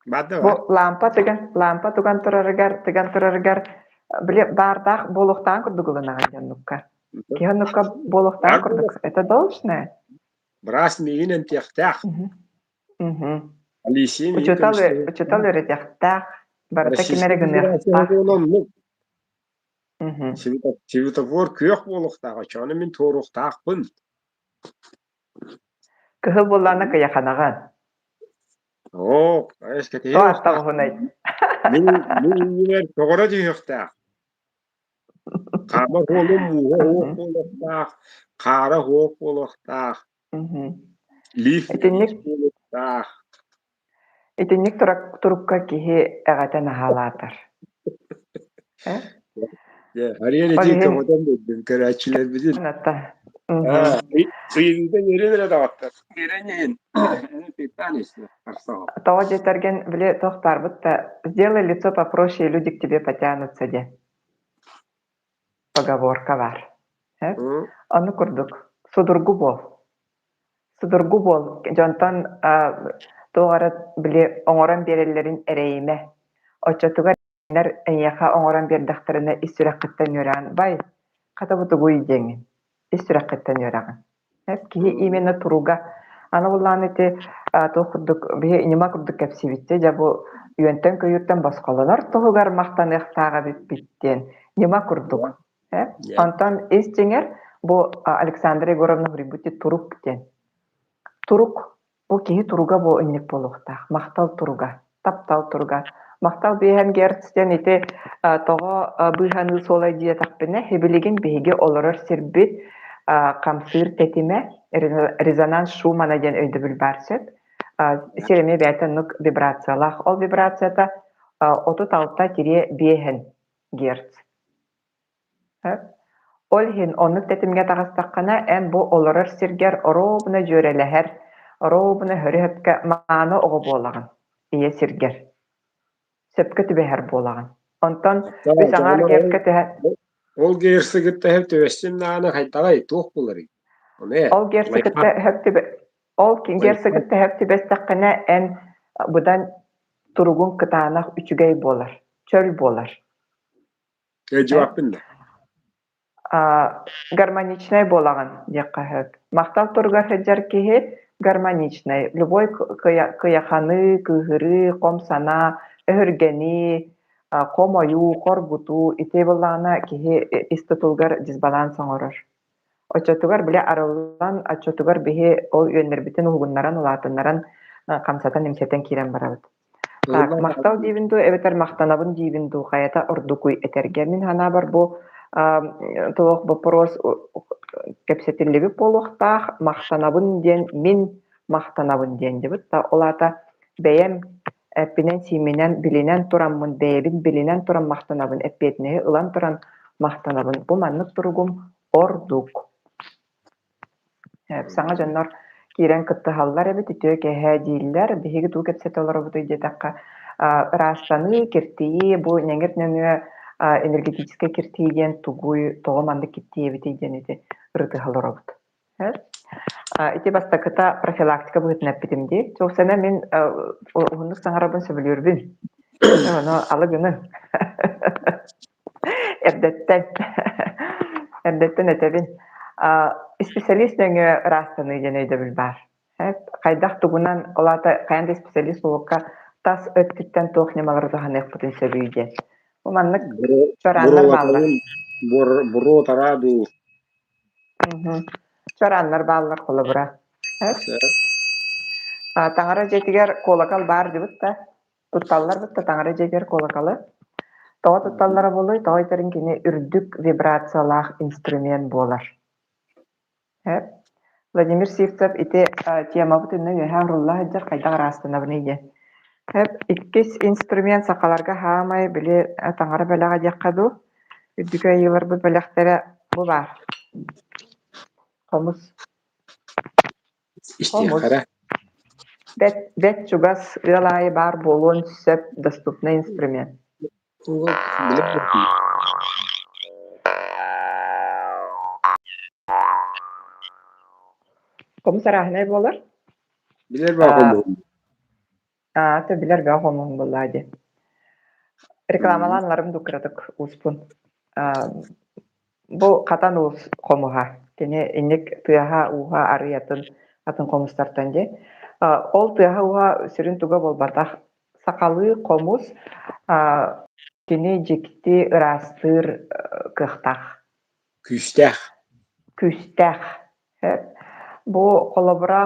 Баар да Бу баар. лампа тыган лампа туган турарыгар тыган турарыгар били баардаах буолуохтааҕын курдук ылынаҕын дьэ оннукка. Киһи оннукка буолуохтааҕын Баар курдук. Это должное. Быраас миигин эмтиэхтээх. Алисия миигин Учуутал көмүскүөхтээх. учуутал үөрэтиэхтээх, барыта ким эрэ Российскай Федерация гыныахтаах. оннук. Светофор күөх буолуохтаах, оччоҕуна мин туоруохтаахпын. Кыһыл буоллаҕына кыйаханаҕын. Оо, эскэтиһиэ Тоҕо уохтаах. аттаҕыһынай? Мин мин иннибэр көҕөрө түһүөхтээх. Хаама суолум мууһа суох буолуохтаах, хаара суох буолуохтаах. Лифт Итинник буолуохтаах. Итинник турукка киһи эҕэтэ наһаалаатар. Э? Дьэ, Ариэль Ол ити иһин көҕүтэн биэрдим көрөөччүлэрбитин. Ната. Аа, ыйыгыта биэрэн эрэ даҕаттар. Биэрэн иһин. Питан истэ. Тоҕо диэтэргин, били туох баарбыт да «Сделай лицо попроще, и люди к тебе потянутся» диэн поговорка баар. Ону курдук судургу буол. Судургу буол. Дьонтон туох эрэ били оҥорон биэрэллэрин эрэйимэ. Оччотугар кинилэр эйиэхэ оҥорон биэрдэхтэринэ ис сүрэххиттэн үөрэҕин бай, хата бу тугуй диэҥҥин. Ис сүрэххиттэн үөрэҕин. Киһи именно туруга. Аны буллаан ити туох курдук биһи ньыма курдук кэпсиибит дьэ бу үөнтэн-көйүүртэн босхолонор туһугар махтаныахтаах эбиппит диэн ньыма курдук. Онтон ис дьиҥэр бу Александра Егоровна суруйбут турук диэн. Турук Бу киһи туруга бу инник буолуохтаах. Махтал туруга, таптал туруга. Махтал биэһэн Герц диэн ити тоҕо быыһаныы суола диэтэхпинэ, билигин биһиги олорор сирбит хамсыыр тэтимэ, резонанс Шумана диэн өйдөбүл баар сөп. Сир эмиэ бэйэтэ оннук вибрациялаах. Ол вибрацията 36 тириэ биэһэн Герц. Ол иһин оннук тэтимҥэ таҕыстаххына, эн бу олорор сиргэр оруобуна дьүөрэлэһэр, оруобуна өһөрү-өһөпкө мааны оҕо буолаҕын, ийэ сиргэр. Сөпкө түбэһэр буолаҕын. Онтон үс аҥаар герцкэ түһэ Ол герцы кытта сөп түбэстим даҕаны хайдаҕай, туох буоларый? Ону ээ, Ол герцы кытта сөп түбэ ол герцы кытта сөп түбэстэххинэ, эн быдан туругуҥ кытаанах үчүгэй буолар, чөл буолар. Өйдүөхпүн да. Гармоничнай буолаҕын диэххэ сөп. Махтал туругар сылдьар киһи гармоничнай. Любой кыйаханыы, кыыһырыы, хом санаа, өһүргэнии, хомойуу, хоргутуу ити буоллаҕына киһи ис тутулугар дисбаланс оҥорор. Оччотугар били арыллан, оччотугар биһи ол үөннэрбитин уһугуннаран, улаатыннаран, хамсатан-имсэтэн киирэн барабыт. Так, махтал диибин дуу эбэтэр махтанабын диибин дуу, хайата ордукуй этэргэ. Мин санаабар бу туох боппуруос кэпсэтиллибит буолуохтаах, махтанабын диэн мин махтанабын диэн дебит да, ол аата бэйэм эппинэн-сиимминэн билинэн тураммын, бэйэбин билинэн туран махтанабын, эппиэтинэһи ылан туран махтанабын. Бу маннык туругум ордук. Саҥа дьоннор киирэн кыттыһаллар эбит, үтүө киэһэ дииллэр. Биһиги тугу кэпсэтэ олоробутуй диэтэххэ, ыраастаныы, киртийии, бу нэҥир нөҥүө энергетическэй киртийии диэн тугуй, тоҕо маннык киртийэбитий диэн ити ырытыһа олоробут. Ити бастакыта профилактика быһыытынан эппитим дии. Собственно, мин уһуннук саҥарарбын сөбүлүүрбүн. Ону алы гыныҥ. Эрдэттэн эрдэттэн этэбин. Исписэлиис нөҥүө ыраастаныы диэн өйдөбүл баар. Хайдах тугунан, ол аата хайаан да исписэлиис буолбакка, тас өттүттэн туох ньымалары туһаныахпытын сөбүй диэн. Бу маннык чорааннар бааллар. Буруо тараа дуу. Чорааннар бааллар холобура. Таҥара дьиэтигэр куолакал баар дибит да, Тутталлар кытта таҥара дьиэтигэр куолакалы. Тоҕо тутталлара буолуой? Тоҕо этэрин кини үрдүк вибрациялаах инструмент буолар. Владимир Сивцев ити темабыт иннэ үөһэ урулла сылдьар хайдах ыраастанабыный диэн. Иккис инструмент сахаларга хаамай били таҥара бэлэҕэ диэххэ дуу, үрдүкү айыыларбыт бэлэхтэрэ бу баар. Хомус. Хомус. Истиэххэрэ. Бэт, бэт чугас ыал аайы баар буолуон сөп доступный инструмент. Хомус арааһынай буолар. Билэр баа хомуһум. Аа, то билэр бөҕө хомуһум буоллаа дии. Рекламалаан ыларым дуу кыратык ууспун. Бу хатан уус хомуһа. Кини инник тыаһа-ууһа арый атын атын хомустартан дии. Ол тыаһа-ууһа сүрүн туга буолбатах. Сахалыы хомус кини дьикти ыраастыыр кыахтаах. Күүстээх. Күүстээх. Бу холобура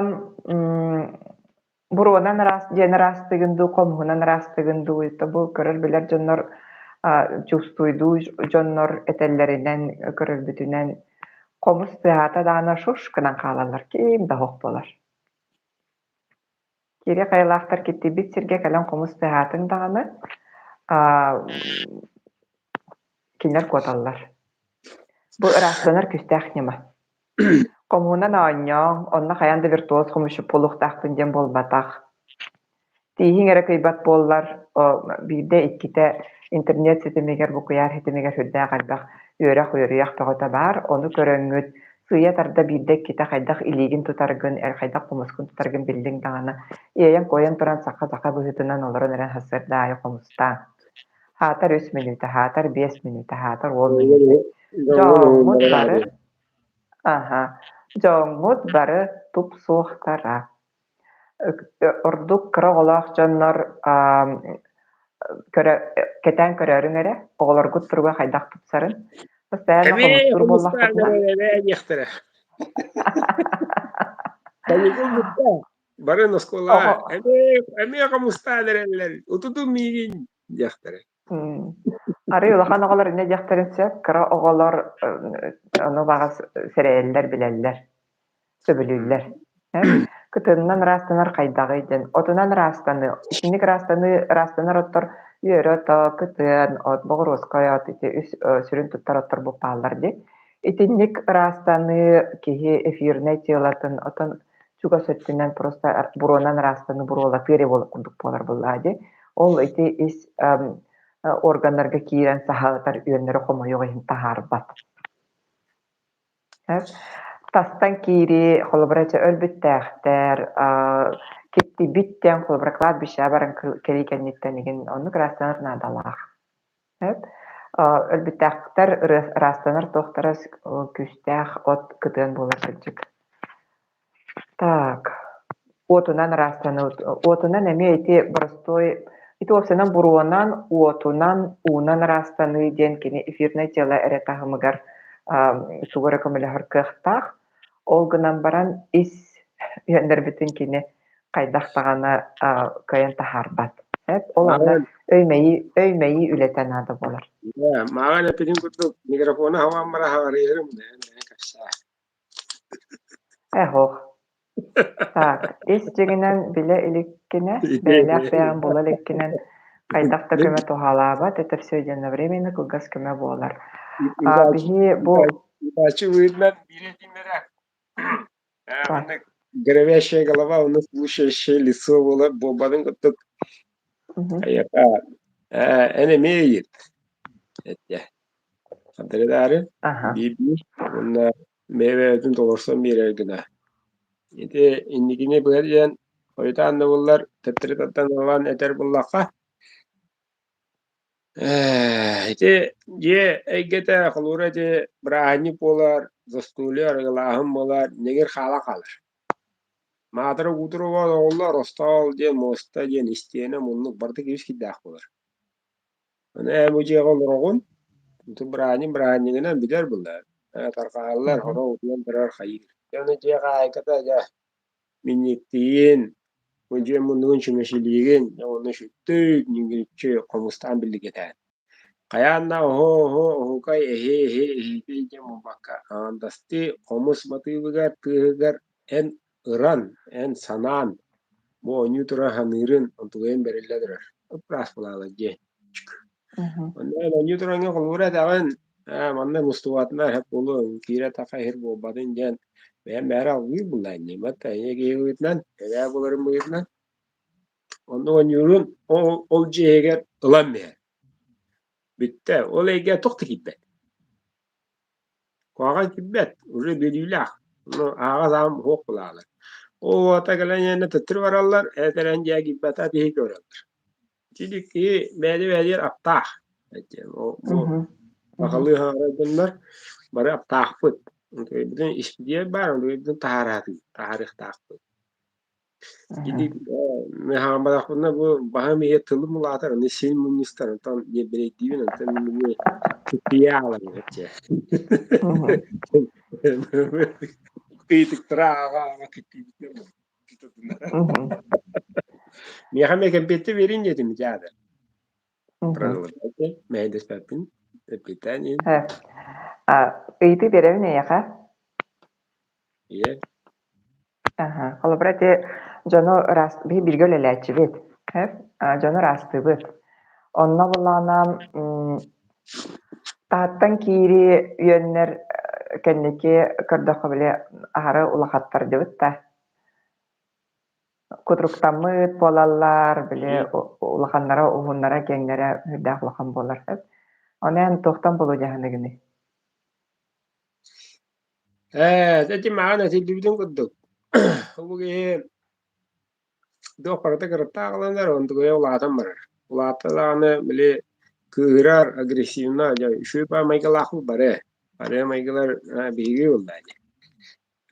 Буруонан ыраас диэн ыраастыгын дуу, хомуһунан ыраастыгын дуу, это бу көрөр-билэр дьоннор чувствуйдуу дьоннор этэллэринэн, көрөрбүтүнэн хомус тыаһаата даҕаны шуш гынан хаалаллар, ким да оһох буолар. Кири хайалаахтар киттийбит сиргэ кэлэн хомус тыаһаатыҥ даҕаны, кинилэр куоталлар. Бу ыраастанар күүстээх ньыма. Хомуһунан оонньооҥ, онно хайаан да виртуоз хомусчут буолуохтаахпын диэн буолбатах. Тииһиҥ эрэ кыйбат буоллар, биирдэ-иккитэ интернет ситимигэр, бу куйаар ситимигэр сүрдээх элбэх үөрэх үөрүйэх бөҕөтө баар. Ону көрөҥҥүт, сыыйа тарда биирдэ-иккитэ хайдах илиигин тутаргын, эр хайдах хомускун тутаргын биллиҥ даҕаны, иэйэн-куойан туран саха-саха быһыытынан олорон эрэн сарсыарда аайы хомустаан. Хаатар үс мүнүүтэ, хаатар 5 мүнүүтэ, хаатар 10 мүнүүтэ. Дьоҥҥут бары аһа, дьоҥҥут бары тупсуохтара. Ордук кыра оҕолоох дьоннор көрө кэтээн көрөөрүҥ эрэ, оҕолоргут туруга хайдах тупсарын. Постоянно Эмиэ хомустуур хомустаан буоллаххытына эрэ диэхтэрэ. Каникул бүттэ. Барын оҕо оскуолаҕа эмиэ эмиэ хомустаан эрэллэр. Утутун миигин диэхтэрэ. Арыый улахан оҕолор инньэ диэхтэрин сөп, кыра оҕолор ону баҕас сэрэйэллэр, билэллэр, сөбүлүүллэр. Кытынынан ыраастанар хайдаҕый диэн. Отунан ыраастаныы, итинник ыраастаныы, ыраастанар оттор үөрэ ото, кытыан от, боҕуруоскай от ити үс сүрүн туттар оттор бааллар дии. Итинник ыраастаныы киһи эфирнэй телатын отон чугас өттүнэн просто буруонан ыраастаныы буруолатыы эрэ курдук буолар буоллаҕа дии. Ол ити ис органнарга киирэн саһаатар үөннэри хомойуох иһин таһаарбат. Тастан киирии, холобура, чэ, өлбүттээхтэр, киттийбит диэн, холобура, кладбище баран кэлии кэнниттэн игин оннук ыраастанар наадалаах. Өлбүттээхтэр ыраастанар туохтара күүстээх от кытыан буолар сылдьык. Так, уотунан ыраастаныбыт. Уотунан эмиэ ити боростуой ити уопсайынан буруонан, уотунан, уунан ыраастаныы диэн кини эфирнэй тело эрэ таһымыгар тугу эрэ көмөлөһөр кыахтаах. Ол гынан баран ис үөннэрбитин кини хайдах даҕаны кыайан таһаарбат. Ол онно өй-мэйии өй-мэйии үлэтэ наада буолар. Мааҕын эппитин курдук микрофону хабан бара хаҕарыйарым кэпсээ. Эһох. Так, ис дьиҥинэн билэ иликкинэ, бэйэлээх бэйэҕин була иликкинэн хайдах да көмө туһалаабат, это все единовременно кылгас көмө буолар. А биһи бу Удачи быһыытынан биир этиимнэрэ маннык говорящая голова у нас слушающее лицо буолар буолбатын курдук айака эн эмиэ ыйыт эттэ хантарыдаары биир уонна бэйэ-бэйэбитин толорсон биэрэр гына. Ити инникини быһа диэн хойутаан да буоллар төттөрү тардан ылан этэр буоллахха ити дьиэ эйгэтэ холуура ити бырааһынньык буолар, застолье арыгылааһын буолар, ньэгир хаала хаалар. Маатыра уутура оҕолор остоол диэн, муоста диэн, истиэнэ, муннук барыта кибис кирдээх буолар. Аны эн бу дьиэҕэ олороҕун, ити бырааһынньык бырааһынньыгынан билэр буоллар, тарҕаһаллар, хоро утуйан турар хайыыр. Дьэ ону дьиэ хаһаайката дьэ минньиктиин, бу дьиэ муннугун чүмэчилиигин, дьэ уонна сүттүк ньиҥириччи хомустаан биллигэтээн. Хайаан да оһо-оһо оһуокай эһи-эһи эһиги диэн буолбакка, аҥардастыы хомус матыыбыгар тыаһыгар эн ыран, эн санаан, бу оонньуу турар саныырын онтугайын бэриллэ турар. Ыппыраас былаала дьиэ. Онно эн оонньуу тураҥҥа холобура этэҕин, ээ манна мустубатына эһэ буолуо, киирэ таха иһир буолбатын диэн бэйэм бэйэ алгыыр буллаан дии. Мат эйэ киһи быһыытынан, эбээ буоларым быһыытынан онно оонньуурун ол, ол дьиэ иһигэр ылан биһэр. Бүттэ. Ол эйгэ туох да киирбэт. Куһаҕан киирбэт, уже бүлүүлээх. Ону ааҕа саам суох булаалар. Ол уота кэлэн иһэннэ төттөрү бараллар, ээтэрэн дьиэ киирбэтэ киһи көрөллөр. Ити киһи бэйэ-бэйэтигэр аптаах. Бу сахалыы хаҥара дьоннор бары аптаахпыт. Бүтүн испитигэр баар, бүтүн таһаараатын, таһаарыахтаахпыт. Ити хаамматахпына бу баһым иһэ тылым улаатар, аны син мунньустар, онтон биэбэрэйдиибин, онтон мин кыппыйа аҕалабын чэ. Ыйытыктара ааҕа-ааҕа кыттыыбытынан Миэхэ эмиэ кэмпиэттэ биэриҥ диэтим дьаада. Продолжайте. Мэһэйдэспэппин. Эппиэттээн иһин. Ыйытыы биэрэбин эйиэхэ. Ийэ. Аһа, холобура ити Дьону ыраас биһи бииргэ үлэлээччибит, дьону ыраастыыбыт. Онно булаана таһыттан киирии үөннэр кэнники көрдөххө били аһары улахаттардыбыт да кутуруктаммыт буолаллар, били улаханнара, уһуннара, киэҥнэрэ сүрдээх улахан буолар. Ону эн туохтан булу дьаһаныгыный? Ээ, ити маҕан этиллибитин курдук, бу киһи туох барыта кыраттаах ылынар, онтугуйа улаатан барар. Улаатта даҕаны, били, кыыһырар, агрессивно, дьэ, үчүгэй баа майгылаахпыт бары. Бары майгылар биһиги буоллаа дии.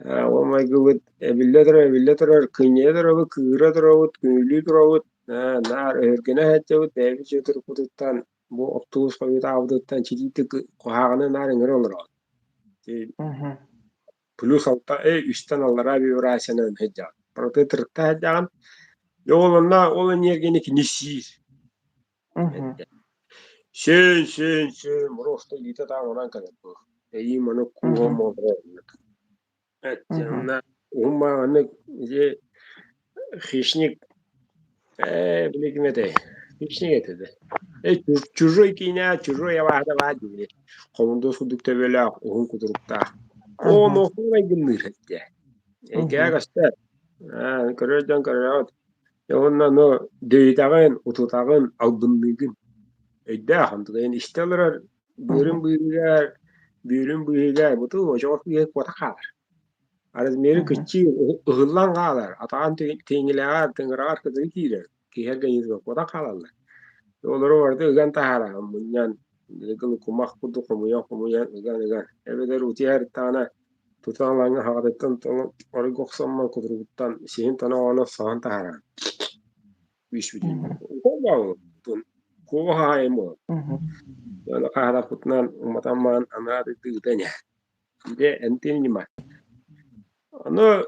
Ол майгыбыт эбиллэ турар, эбиллэ турар, кынньайа турабыт, кыыһыра турабыт, күнүүлүү турабыт, наар өһүргэнэ сылдьабыт, бэйэбит дьиэ турукпутуттан бу оптуобус хойутаабытыттан читиитик куһаҕаны наар ыҥыра олороҕут. Плюс алта, үстэн аллараа вибрациянан сылдьаҕын. Барыта тырытта сылдьаҕын. Дьэ ол онно ол энергияны кини сиир. Сиэн, сиэн, сиэн, просто илиитэ таҥнан кэлэр буо. Эйии маны кууһан буолар. Онно уһун баҕаны ити хищник били ким этэй? Хищник этэ да. Чужой киинэ, чужой абааһыта баар дии. Хомундуос курдук төбөлөөх, уһун кутуруктаах. Оо, нохуун айгынныыр этэ. Эйгээ көстөр. Көрөр дьон көрөҕүт. Уонна ону дөйүтэҕин, утутаҕын, албынныыгын. Өйдөөх, онтукайын истэ олорор быырын быыһыгар, бүөрүн быыһыгар буту очоҕос быыһыгар куота хаалар. Размерын кыччыы ыһыллан хаалар, атаҕын тиҥилэҕэр, тыҥыраҕар кытары киирэр, киһи организма куотан хаалаллар. Олору барыта ыган таһаараҕын мунньан, кумах курдук хомуйан-хомуйан ыган-ыган. Эбэтэр утуйар даҕаны тутан ылаҥҥа хаҕатыттан оройго охсоммон кутуругуттан сиһин тоноҕоно соһон таһаараҕын. Куоҕа хаһаайын буолан. Аны хаһаайыппытынан уматан анаа ыта ини. Дьэ эмтиир ньыма. Ону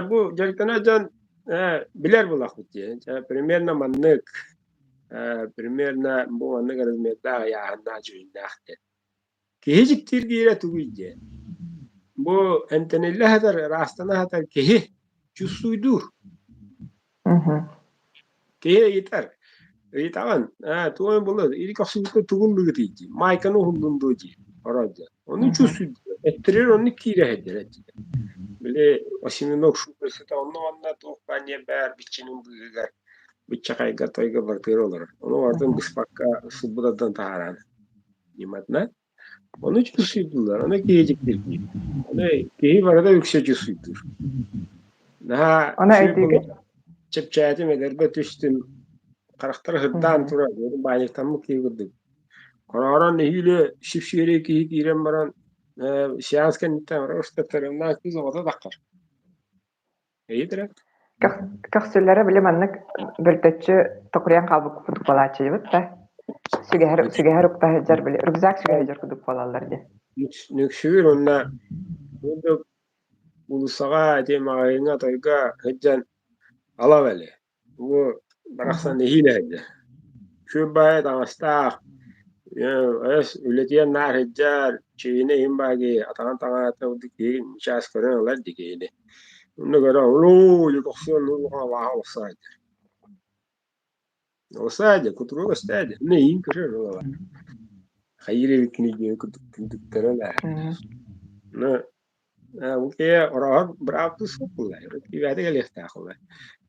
бу дьарыктанар дьон билэр буоллахпыт дии. Примерно маннык, примерно бу маннык размердаах ыйааһыннаах дьүһүннээх диэн. Киһи дьиктиргиирэ тугуй диэн. Бу эмтэниллэ сытар, ыраастана сытар киһи чувствуйдуур. Киһи ыйытар. Ыйытаҕын, ээ, тугу эмэ булар, или көхсүбүккэ тугун быгытый дии, маайканы уһуллун дуо дии, оройдо. Ону чувствуйдуур. Эттэригэр оннук киирэ сылдьар этилэр. Били осьминог шубасыта онно-манна туох баар баар биччинин быыһыгар быччахайга тойго барытыгар олорор. Ону барытын быспакка сылбытаттан таһааран ньыматынан. Ону чувствуйдуулар, ону киһи дьиктиргиир. Ону киһи барыта үксэ чувствуйдуур. Наһаа Ону үчүгэй өйдүүгүт? буолла, чэпчээтим, эдэрбэ түстүм, харахтара сырдаан турар, баанньыктаммыт киһи курдук. Хороорон нэһиилэ сип-сиэрэй киһи киирэн баран, сеанс кэнниттэн просто тырымнаах кыыс оҕото таххар. Көхсүлэрэ били маннык бөлтөччү токуруйан хаалбыт курдук буолааччыбыт да сүгэһэр сүгэһэр укта сылдьар били рюкзак сүгэ сылдьар курдук буолаллар дии. Нүксүүр уонна курдук уулуссаҕа ити маҕаһыыҥҥа тойго сылдьан алав элэ. Бу барахсан нэһиилэ сылдьар. Үчүгэй баайы таҥастаах, эс үлэтигэр наар сылдьар, чиҥинэ иһин баайы атаҕын таҥаһыта киһи чаас көрөн ылар дии киһини. Онно көрөн улуу охсуон улахан абааһы олохсо сылдьар. Олохсо кутуруга көстөөдө. Онно иһин көрөр ылала. Хайыыр эбиккиний диэн курдук күндүктэрэ Ну, бу киһи ороһор быраапты суох буолла. Киибээтэ кэлиэхтээх буолла.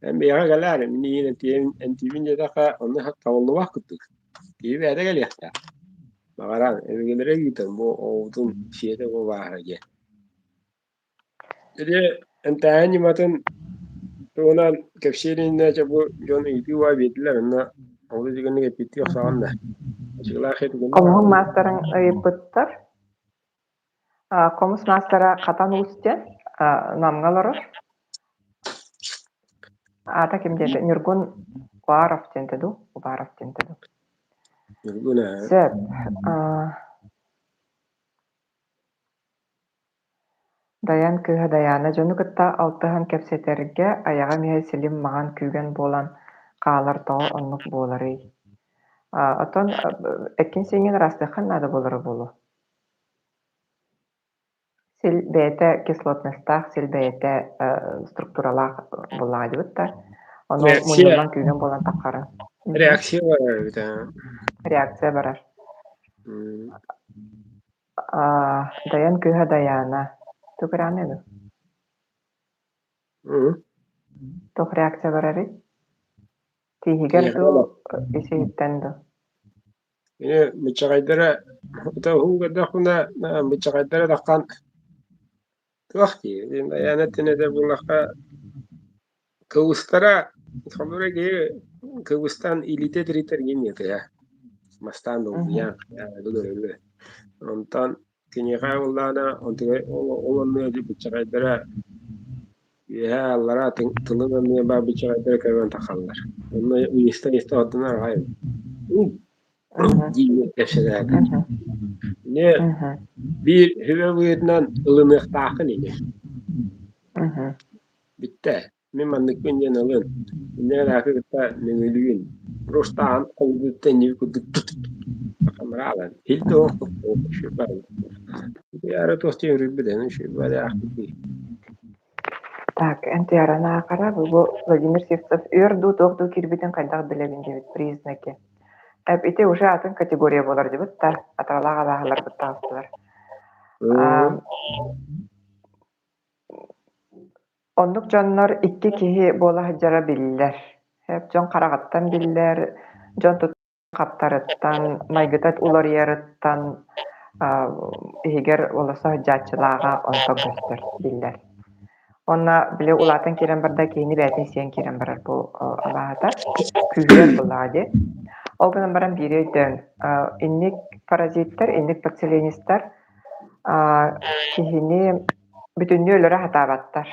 Эн бэйэҕэ кэлээр, мин иин эмтиибин диэтэххэ, онно табыллыбат курдук. Киһи бэйэтэ кэлиэхтээх. Баҕаран, өбүгэлэрэ ыытан бу оҕобутун сиэтэ бу бааһа диэн. Ити эмтээһин ньыматын туһунан кэпсиир иннинэ дьэ бу дьон ыйытыы биэрдилэр, онно ол итигинник эппиттии охсоҕун да. Ачыгылаах этигин Хомуһун маастарын ыйыппыттар. Хомус маастара Хатан Уус диэн Намҥа олорор. Аата ким диэтэ? Ньургун Уаров диэнтэ дуу? Убаров диэнтэ дуу? Ньургун ээ. Сөп. Дайан кыыһа Дайаана дьону кытта алтыһан кэпсэтэргэ айаҕым иһэ силим маҥан күүгэн буолан хаалар тоҕо оннук буоларый? Оттон эккин-сииҥҥин ыраастыаххын наада буолара буолуо. Сил бэйэтэ кислотностаах, сил бэйэтэ структуралаах буоллаҕа дибит да. Ону Реакция мунньуллан күүгэн буолан таххара. Реакция барар эбит Реакция барар. Дайан кыыһа Дайаана. Тугураана ду? Туох реакция барарый? Тииһигэр дуу, ис-иһиттэн дуу? Ини быччаҕайдара уһун көрдөхпүнэ быччаҕайдара таххан туох дии Дайаана этин этэ буоллахха кыбыстара холобура киһи кыбыстан илиитэ тиритэр гин этэ бастаан долгуйан онтон Киниэхэ буоллаҕына онтуга ол оннугар быччаҕайдара үөһээ аллараа тылын анныгар баар быччаҕайдара көрөн тахаллар. Онно ыйыста-ыйыста ордунар аҕай диир кэпсэтээти. Ини биир сүбэ быһыытынан ылыныахтааххын ини. Бүттэ. Мин манныкпын диэн ылын, инньэ араакы кытта нөҥүлүүн, Рустаан холбуттан инники курдук хамраалан, ил Так, эн Туйаарана бу Владимир Сивцев өр дуу, туох дуу киирбитин хайдах билэбин диэбит признаки. Ити уже атын категория буолар дибит да, атаҕалаах абааһыларбыт таҕыстылар. Оннук дьоннор икки киһи буола сылдьара биллэр. Дьон хараҕыттан биллэр, дьон хаптарыттан, майгыта уларыйарыттан иһигэр олорсо сылдьааччылааҕа онтон көстөр, биллэр. Уонна били улаатан киирэн барда киһини бэйэтин сиэн киирэн барар бу абааһыта күүһүрэр буоллаҕа дии. Ол гынан баран биири өйдөөн, инник паразиттар, инник подселенецтар киһини бүтүннүү өлөрө сатаабаттар.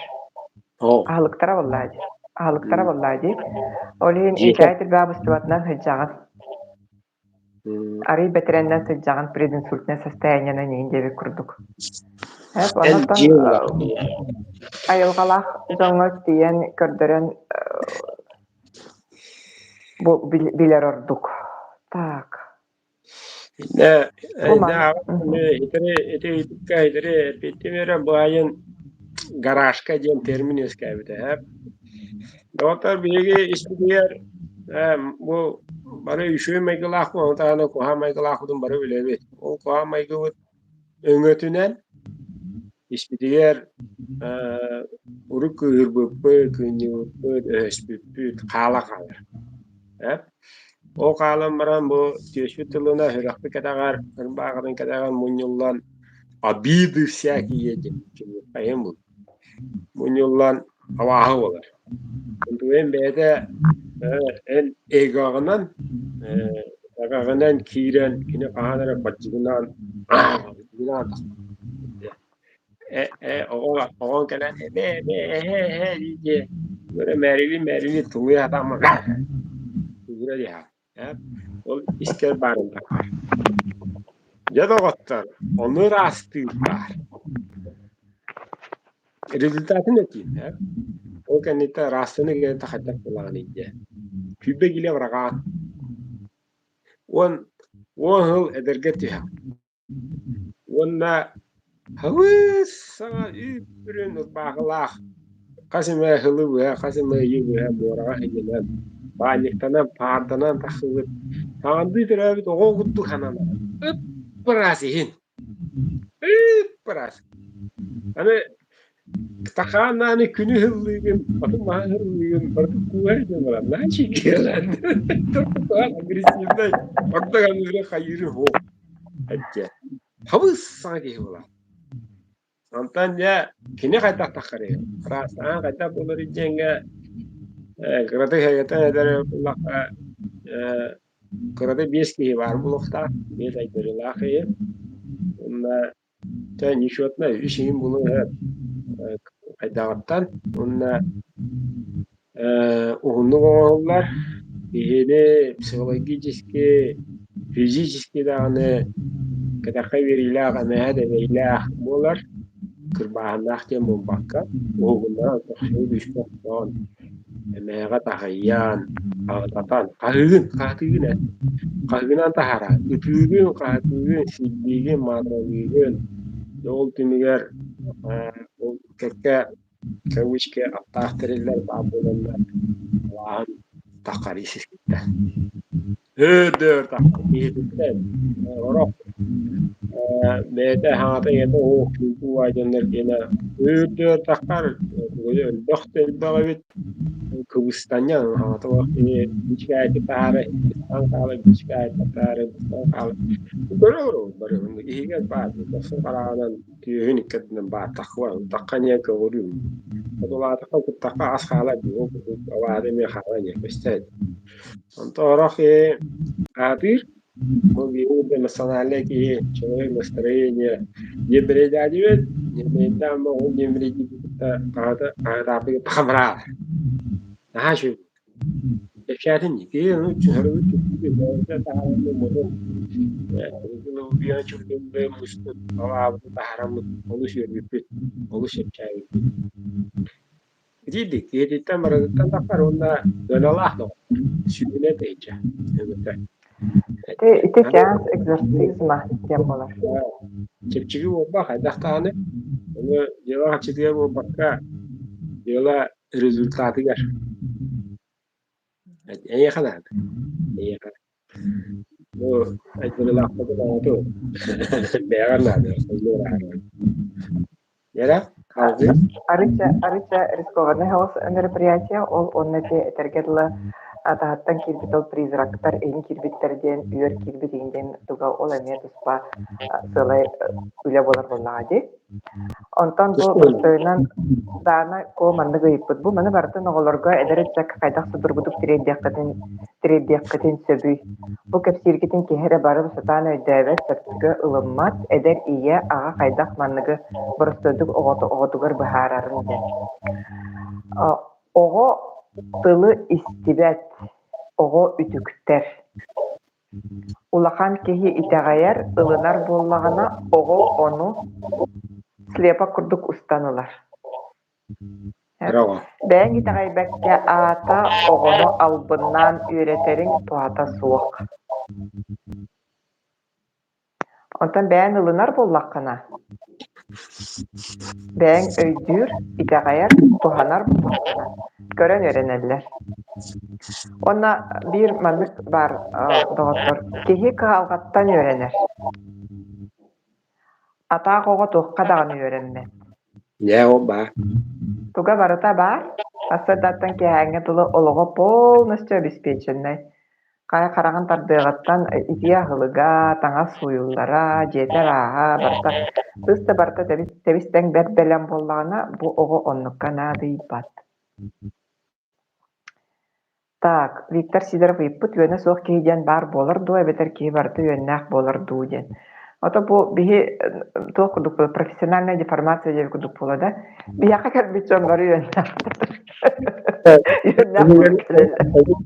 Аһылыктара буоллаа дии. Аһылыктара буоллаа дии. Ол иһин инчэҕэй тирбэҕэ быстыбатынан сылдьаҕын. Арый бэтэрэннэн сылдьаҕын прединсультнай состояниенан иһин диэбит курдук. Онтон айылҕалаах дьоҥҥо тиийэн көрдөрөн бу билэр ордук. Так. Ити ыйытыкка итири эппиттим эрэ баайын гаражка диэн термин үөскээбитэ ээ. Доҕоттор биһиги испитигэр бу бары үчүгэй майгылаах ону таһынан куһаҕан майгылаахпытын бары билэбит. Ол куһаҕан майгыбыт өҥөтүнэн испитигэр урут кыыһырбыппыт, кыынньыбыппыт, өһөспүппүт хаала хаалар. Ол хаалан баран бу түөспүт тылына сүрэхпит кэтэҕэр, ырбаахытын кэтэҕэр мунньуллан обиды всякие диэн хайым бу мунньуллан абааһы буолар. Онтугайын бэйэтэ эн эгоҕынан эгэҕинэн киирэн кини хаһан эрэ бардьыгынаан бардьыгынаан оҕоҥ кэлэн эбээ эбээ эһээ эһээ дии дии мээрилии мээрилии тулуйа сатааммын тугура диэхэ ол искэр баарын таххар дьэ доҕоттор ону ыраастыыр баар результатын этиим ол кэнниттэн ыраастыны кэлэн хайдах буолаҕыный диэн 20 килэ быраҕаат 10 сыл эдэргэ түһэҕин Уонна халыс саҥа үүт-үрүн ырбаахылаах хас эмэ сылы быһа, хас эмэ ыйы быһа муораҕа сынньанан, баанньыктанан, паарданан тахсыбыт саҥардыы төрөөбүт оҕо курдук сананар. Ып-ыраас иһин, ып-ыраас. Аны Стакааннааны күнү һыллыыгын, оту-маһы һыллыыгын, барытын кууһар диэн баран, наһаа чиҥкиэлээн. Агрессивнай, ордук аныгы хайыыры һуох. Эддьэ, хабыс саҥа киһи буолар. Онтон дьэ, кини хайдах таххарый? Араастаан хайдах буолар диэҥҥэ кыратык һэгэтэн этэр буоллахха, кырата биэс киһи баар буолуохтаах, биэс айдарыылаах киһи. Уонна Чэ, нечетно, үс иһин булуҥ хайдаҕыттан уонна уһуннук оҥоһуллар, киһини психологически, физически даҕаны кэтэххэ үөрүүлээх, эмэһэ дэбэйлээх буолар, кырбааһыннаах диэн буолбакка, уһугуннаран көхсүгү күүскэ охтоон, эмэһэҕэ таһыйан, хаһытатан, хаһыыгын, хаһытыыгын эн, хаһыынан таһаараа, ытыыгын, хаһытыыгын, сирдиигин, маатыралыыгын, ол түмүгэр Ол кэккэ кавычки аптаах тэриллэр баар буоланнар алааһын таххарыы сиспиттэр. Өр-дөр таххар киһититтэн орох бэйэтэ хаҥата-иҥэтэ уһук чуҥкуу дьоннор диэнэ өр-дөр таххар өлбөх да элбэх эбит кыбыстанньаҥ аҕата кини бичикээти таһаара иккистээн хаала бичикээти таһаара иккистээн хаала көрө олоробут бары иһигэр баар дохсун хараҕынан түөһүн икки ардынан бааттахха тахха эмиэ көҕүрүүм хотулаатахха куттахха ас хаала дии ол курдук алаада эмиэ хаала диэн көстөөт онто орох аатыыр бу биир эмоциональнай киһи человек настроение не бэрэйдээдибит не бэрэйдээн ол не бэрэйдиибит кытта хаһыта тахамраал наһаа үчүгэй кэпсээтин киһи ону чуһарыбыт таһараммыт олус үөрбүппүт олус чэпчээбиппит Итиирдик киһититтэн барытыттан тахсар уонна ыаналаах доҕоттор сүүнэ тэйиччэ өҥөтө. Ити ити сеанс экзорцизма диэн буолар. Чэпчэки буолбах хайдах даҕаны ону дьыала харчытыгар буолбакка дьыала результатыгар. Эйиэхэ наада. Эйиэхэ. Бу айдырылаахпытын оҥоту бэйэҕэр наада. Яра, алгыы. Арыйа, арыйа рискованный хаос мероприятие, ол онно ити этэргэ дылы таһыттан киирбит ол призрактар иһин киирбиттэр диэн үөр киирбит иһин диэн туга ол эмиэ туспа сыалай үлэ буолар буоллаҕа дии. Онтон бу простойунан Даана Ко маннык ыйыппыт. Бу маны барытын оҕолорго эдэр ыччакка хайдах судургутук тириэрдиэххитин тириэрдиэххитин сөбүй? Бу кэпсииргитин киһи эрэ бары сатаан өйдөөбөт, сөпкө ылыммат, эдэр ийэ, аҕа хайдах манныгы боростуойдук оҕотугар быһаарарын диэн. Оҕо тылы истибэт, оҕо үтүктэр. Улахан киһи итэҕэйэр, ылынар буоллаҕына, оҕо ону слепок курдук устан ылар. Бэйэҥ итэҕэйбэккэ аата оҕону албыннаан үөрэтэриҥ туһата суох. Онтон бэйэҥ ылынар буоллаххына, бэйэҥ өйдүүр, итэҕэйэр, туһанар буоллаххына, көрөн үөрэнэллэр. Уонна биир маннык баар доҕоттор, киһи кыһалҕаттан үөрэнэр. Атаах оҕо туохха даҕаны үөрэммэт. Дьэ, ол баар. Туга барыта баар, сарсыардаттан киэһээҥҥэ дылы олоҕо полностью обеспеченнай. Хайа хараҕын тардыаҕыттан итии аһылыга, таҥас сууйуллара, дьиэтэ ырааһа барыта сыыс да барыта тэбис-тэҥ бэрт бэлэм буоллаҕына, бу оҕо оннукка наадыйбат. Так, Виктор Сидоров ыйыппыт үөнэ суох киһи диэн баар буолар дуо эбэтэр киһи барыта үөннээх буолар дуу диэн. Ото бу биһи туох курдук буола профессиональная деформация диэбит курдук буола да биһиэхэ кэлбит дьон бары үөннээхтэр. Үөннээх буолан кэлэллэр.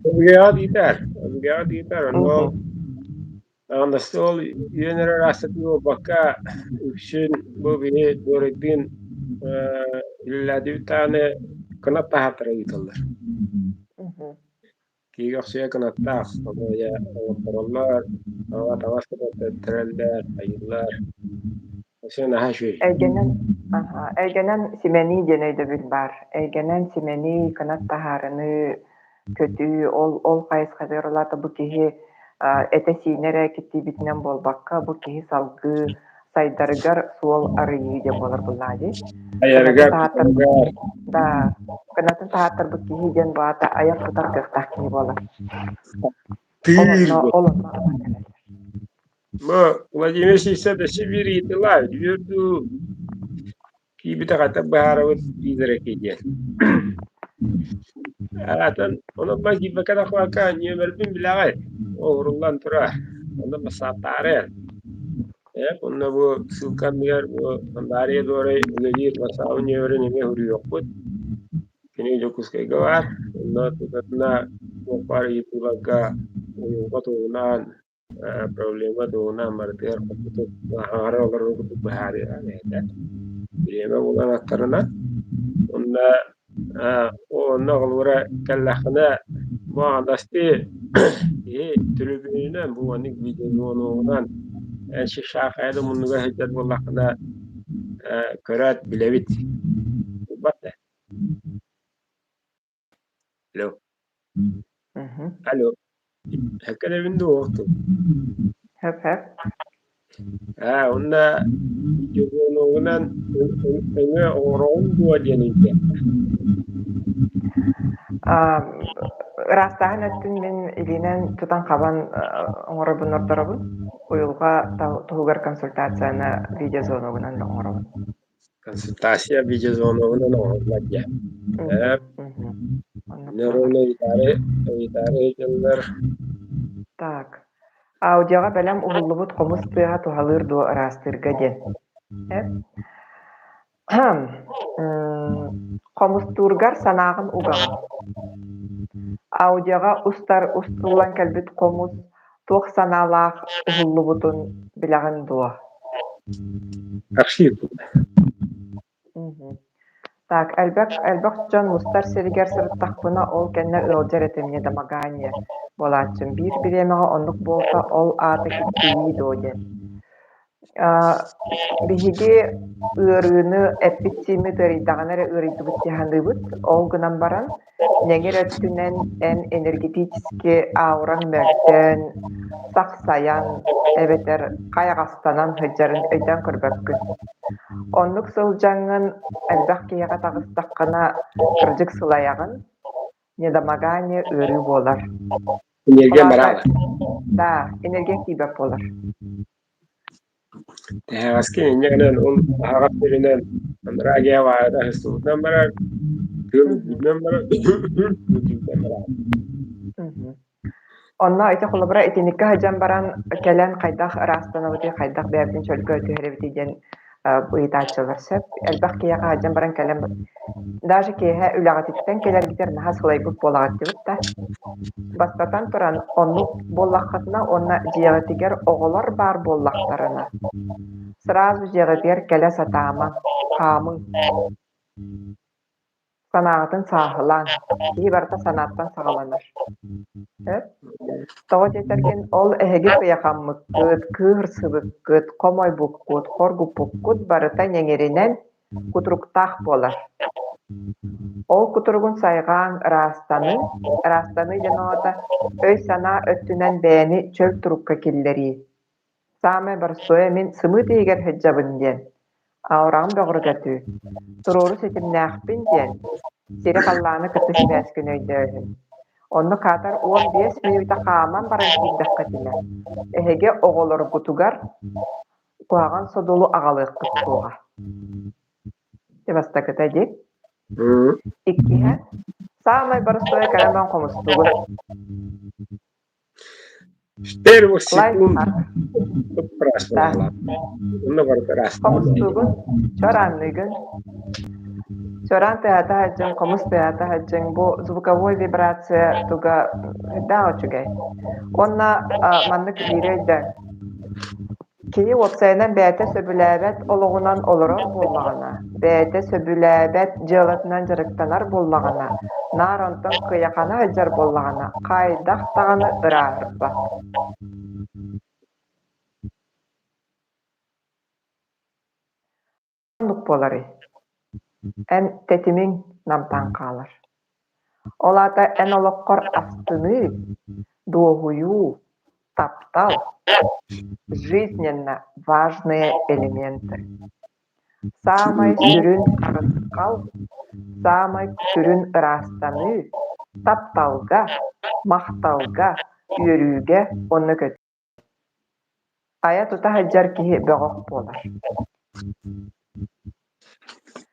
Өбүгэҕэ диитэр, өбүгэҕэ диитэр, онно Аҕыннастыал үөн эрэ ыраастатыы буолбакка, үксүн бу биһи Дуорайдыын үлэлээдибит даҕаны кынат таһааттара ыыталлар. Киһи охсуйа кынаттаах, ону дьэ оҥортороллор, аҕа таҥас кытаттараллар, айыыллар. Өссө наһаа үчүгэй. Эйгэнэн, аха, эйгэнэн симэнии диэн өйдөбүл баар. Эйгэнэн симэнии, кынат таһаарыныы, көтүү, ол ол хайысхатыгар ол аата бу киһи этэ-сиинэ эрэ киттийбитинэн буолбакка, бу киһи салгыы сайдарыгар суол арыйыы диэн буолар буоллаҕа дии. Кынатын Айарыгар, таһааттарбыт тутарыгар да, кынатын таһааттарбыт киһи диэн бу аата айар тутар кыахтаах киһи буолар. Ол тыыр онно ол онно анаан кэлэллэр. Бу Владимир Сивцев өссө биир ыйытыылаах үөрдүү киирбитэ быһаарабыт дииллэрэ диэн. Атын онон киирбэккэ тахсыбакка нүөмэрбин билэҕит, уһуруллан турар. Онно бассааттаары. Онно бу ссылка анныгар бу Дарья Дуорай үлэлиир бассаабын нүөмэрин эмиэ суруйуохпут. Кини Дьокуускайга баар. Онно тутатына туох баар ыйытыыларга уйулҕа туһунан проблема туһунан барытыгар курдук аһаҕары олорор курдук быһаарыаҕа бэйэтэ. Бириэмэ булан аттарына уонна онно холобура кэллэххинэ бу аҥардастыы киһи төлөпүөнүнэн бу маннык видеозвоногунан эн шахайда муннуга сылдьар буоллаххына Көрөөт билэбит. Булбат да. Алло. Алло. Хэккэлэбин дуу оохтун? Хөп-хөп. Аа, уонна видеозвоногунан өҥө оҥороҕун дуо диэн ыйытыахха. Ыраастааһын өттүн мин илиинэн тутан-хабан оҥоробун ордоробун. Уйулҕа туһугар консультацияны видеозвоногунан оҥоробун. Консультация видеозвоногунан оҥоһуллар диэн. Ровно ыйытаары ыйытаары ыйыталлар. Так. Аудиоҕа бэлэм уһуллубут хомус тыаһа туһалыыр дуо ыраастыырга диэн. Хомустуургар санааҕын угаҕын. Аудиоҕа устар устуллан кэлбит хомус туох санаалаах уһуллубутун билэҕин дуо? Архив. Так, элбэх элбэх дьон мустар сиригэр сырыттахпына, ол кэннэ ыалдьар этим недомогание буолааччым. Биир бириэмэҕэ оннук буолта, ол аата киттийии дуо диэн. Биһиги ыарыыны эппит-сииммит ыарыйдаҕына эрэ ыарыйдыбыт дии саныыбыт. Ол гынан баран, нэҥир өттүнэн эн энергетически аураҥ мөлтөөн, сахсайан эбэтэр хайаҕастанан сылдьарын өйдөөн көрбөккүн. Оннук сылдьаҥҥын элбэх киһиэхэ таҕыстаххына, кырдьык сылайаҕын, недомогание ыарыы буолар. Энергия бараала. Да, энергия тиийбэт буолар. Тэһэҕэскэ инньэ гынан ол аһаҕас сиринэн анараа аҕаайыта сыстыбытынан барар, тыал үрдүнэн барар, үрдүнэн барар. Онно ити холобура итинниккэ сылдьан баран кэлэн хайдах ыраастанабытый, хайдах бэйэбитин чөлгө түһэрэбитий диэн ыйытааччылар сөп. Элбэх киһиэхэ сылдьан баран кэлэн даже киэһэ үлэҕититтэн кэлэргитигэр наһаа сылайбыт буолаҕыт диэбит да. Бастатан туран, оннук буоллаххытына уонна дьиэҕитигэр оҕолор баар буоллахтарына, сразу дьиэҕитигэр кэлэ сатаамаҥ, хаамыҥ. Санааҕытын сааһылааҥ, киһи барыта санааттан саҕаланар. Сөп? Тоҕо диэтэргин, ол эһиги кыйахаммыккыт, кыыһырсыбыккыт, хомойбуккут, хоргуппуккут барыта ньэҥиринэн кутуруктаах буолар. Ол кутуругун сайҕааҥ, ыраастаныҥ, ыраастаныы диэн аата өй-санаа өттүнэн бэйэни чөл турукка киллэрии. Саамай боростуойа мин сымыыт иһигэр сылдьабын диэн, аураҕым бөҕөргөтүү, туруору ситимнээхпин диэн, сири-халлааны кытта сибээскин өйдөөһүн. Оннук аатар 15 мүнүүтэ хааман баран киирдэххитинэ, эһиги оҕолоргутугар куһаҕан содулу аҕалыаххыт суоҕа. Ити бастакыта дии. Иккиһэ, саамай боростуойа кэлэн баран хомустугун. В первых секунд Да. Хомустуугун, чораанныгын. Чораан тыаһата сылдьыҥ, хомус тыаһата сылдьыҥ. Бу звуковой вибрация туга сүрдээх үчүгэй. Уонна маннык биири өйдөөҥ. Киһи уопсайынан бэйэтэ сөбүлээбэт олоҕунан олорор буоллаҕына, бэйэтэ сөбүлээбэт дьыалатынан дьарыктанар буоллаҕына, наар онтон кыйахана сылдьар буоллаҕына, хайдах даҕаны ырааһырбат. Оннук буоларый? Эн тэтимиҥ намтаан хаалар. Ол аата эн олоххор астыныы, дуоһуйуу, таптал жизненно важные элементы. Саамай сүрүн харысхал, саамай сүрүн ыраастаныы тапталга, махталга, үөрүүгэ уонна көтүүгэ. Айа-тута сылдьар киһи бөҕөх буолар.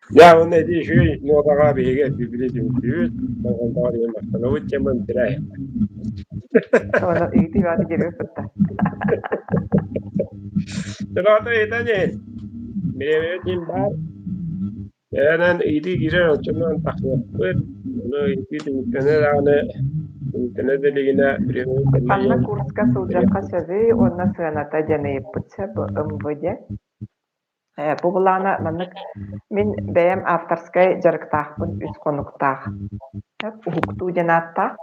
Дьэ, уонна ити үчүгэй нуотаҕа биһиги бибили түмсүүбүт, болҕомтоҕо диэн махтанабыт диэн бынтырай. Оны ыйытыы бааты дьиригэ сытта. Сылаата ыйытан иһин. Бириэмэбит баар. Эһэнэн ыйытыы киирэр оччонон тахсыахпыт. Ону ыйытыы түмүктэнэ даҕаны түмүктэнэ да илигинэ бириэмэбит кэллэ Ханна диэн курска сылдьыахха сөбүй уонна сыаната диэн ыйыппыт сөп МВД. Бу былаана маннык мин бэйэм авторскай дьарыктаахпын үс хонуктаах. Уһуктуу диэн ааттаах.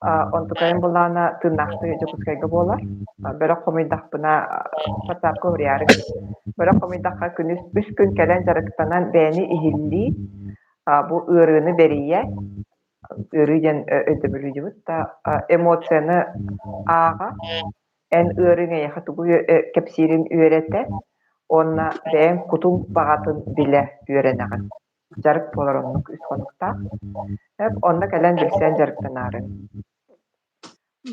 Онтукайым былаана тыыннаахтыы Дьокуускайга буолар. Бөлөх хомуйдахпына WhatsApp-ка уруйаары Бөлөх хомуйдахха күнүс үс күн кэлэн дьарыктанан бэйэни иһиллии, бу ыарыыны бэрийэ, ыарыы диэн өйдөбүлү да эмоцияны ааҕа, эн ыарыыҥ эйиэхэ тугу кэпсиирин үөрэтэ уонна бэйэҥ кутуҥ баҕатын билэ үөрэнэҕин. Дьарык буолар оннук үс хонуктаах. Онно кэлэн билсэн дьарыктанаарыҥ.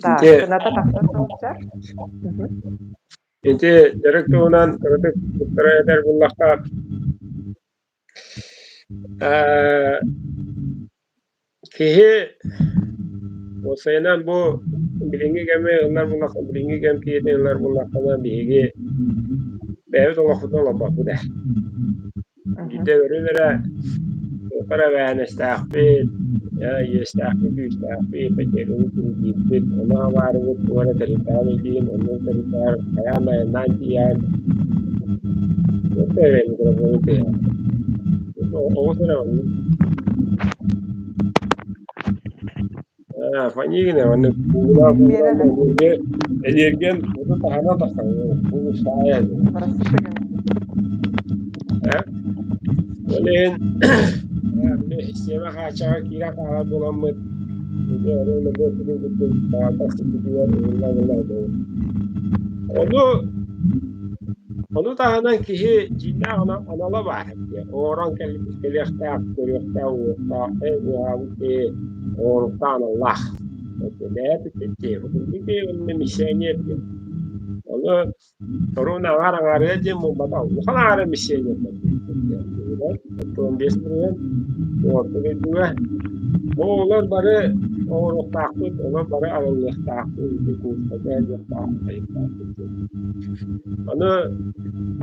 Так, Ити кыната тахса сылдьар. Ити дьарык туһунан кыратык туттара этэр буллахха, киһи уопсайынан бу билиҥҥи кэми ылар буоллахха, билиҥҥи кэм киһитин ылар буоллаххына, биһиги бэйэбит олохпутун олорбоппут ээ. Биирдэ өрүн эрэ туохха эрэ эбээһинэстээхпит, иэстээхпит, күүстээхпит, ипотеканы киирбит, ону аҥаарыбыт туох эрэ тэрилтэҕэ илиин, оннук тэрилтэҕэр хайаан да айаннаан тиийээн, Оҕус эрэ оннук. Фанигина оннук куулаах эниэргиэн оту таһынан тахсар бу саайа Ол иһин систиэмэ хааччаҕа киирэн хаалар буоламмыт Ону ону таһынан киһи дьиҥнээх анала баар оҥорон кэлиэхтээх, көрүөхтээх, уһуохтаах, уһаабыт киһи оҥоруктаах аналлаах. Миссионер диэн. Ону Торуун аҥаар аҥаарыгар диэн буолбатах, улахан аҥаара миссионер 15 бырыһыан орто дойдуга. Бу оҕолор бары оҥоруохтаахпыт, олор бары арыллыахтаахпыт, курстарга сылдьыахтаахпыт. Аны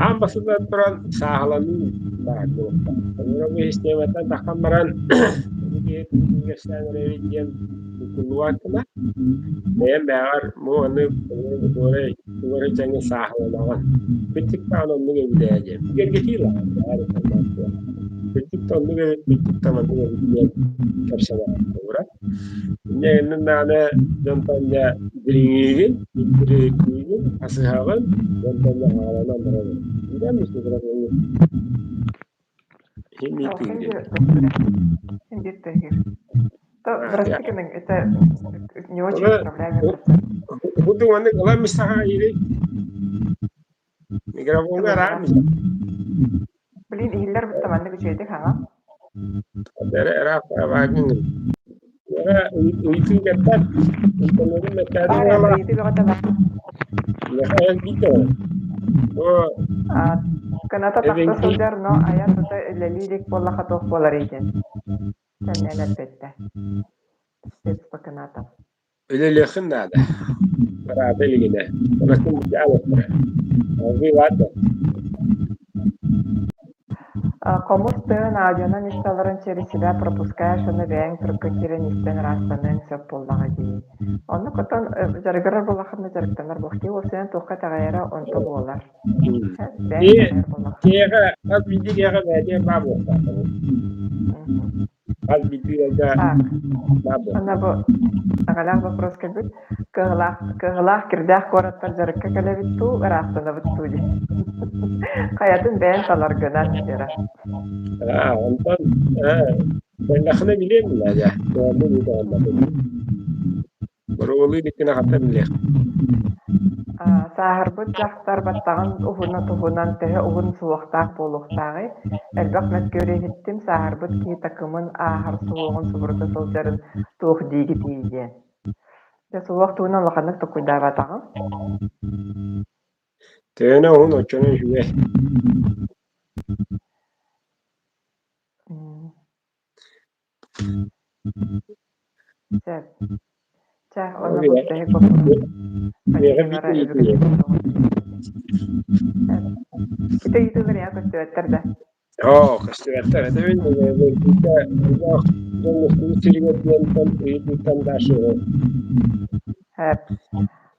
аан бастатан туран сааһыланыы баар буолуохтаах. Ону бу систиэмэттэн тахсан баран бу киһи тугу кэпсээн эрэбит диэн тутуллубат гына бэйэм бэйэҕэр бу аны тугу эрэ дьаҥы сааһыланаҕын. Кырдьык даҕаны оннук эбит ээ диэн. Бигэргэтии ылаҕын баар информация. Кырдьык да оннук эбит, кырдьык да маннык эбит диэн кэпсэнэ тура. Инньэ гынан даҕаны дьонтон дьэ дириҥиигин, интириэһиргиигин, хасыһаҕын, дьонтон дьэ хааланан барабын. Это не очень управляемый процесс. Блин, иһиллэр бытта маннык үчүгэйдик хаҥа. Ыйытыы бөҕөтө баар. Кыната тахса сылдьар, но айан тута үлэлии илик буоллаха туох буоларый диэн. Кэннэн эппиттэ. Средство кыната. Үлэлиэххин наада. Ыраата илигинэ. Онон Алгыы Хомус тыаһын аудионан исталларын через себя пропускаешь уонна бэйэҥ турукка киирэн истэн ыраастаныаҥ сөп буоллаҕа дии. Оннук отон дьарыгырар буоллаххына дьарыктанар буолуох уопсайынан туохха итэҕэйэрэ онто буолар. Бэйэҥ итэҕэйэр буоллаххына. Киһиэхэ хас биирдии киһиэхэ бэйэтигэр баа буолуохтаах. Хас биирдии ыалга Так, баа буолуохтаах. ана бу аҕалаах вопрос кэлбит. Кыһылаах, кыһылаах кирдээх куораттар дьарыкка кэлэбит дуу, ыраахтанабыт дуу диэн. Хайатын бэйэн таларгынан, Вера. Аа, онтон кэллэххинэ билиэм даа, туһанным ыытаҕын Боруобалыы иликкинэ хантан билиэх Сааһырбыт дьахтар баттаҕын уһуна туһунан төһө уһун суһуохтаах буолуохтааҕый? Элбэх мөккүөрү иһиттим, сааһырбыт киһи такымын ааһар суһуоҕун субурута сылдьарын туох диигитий диэн. Дьэ, суһуох туһунан улаханнык толкуйдаабатаҕым. Төһөнө уһун оччону үчүгэй. Сөп. Чэ, уонна бу бүтэһик боппуруос. Фамилиялара өбүгэлэрин Сөп. Ити ыйытыылар эйиэхэ көстүбэттэр да? Оо, көстүбэттэр. Этэбин дьон мустубут сиригэр диэнтэн ыйытыыттан да ашыгы. Сөп.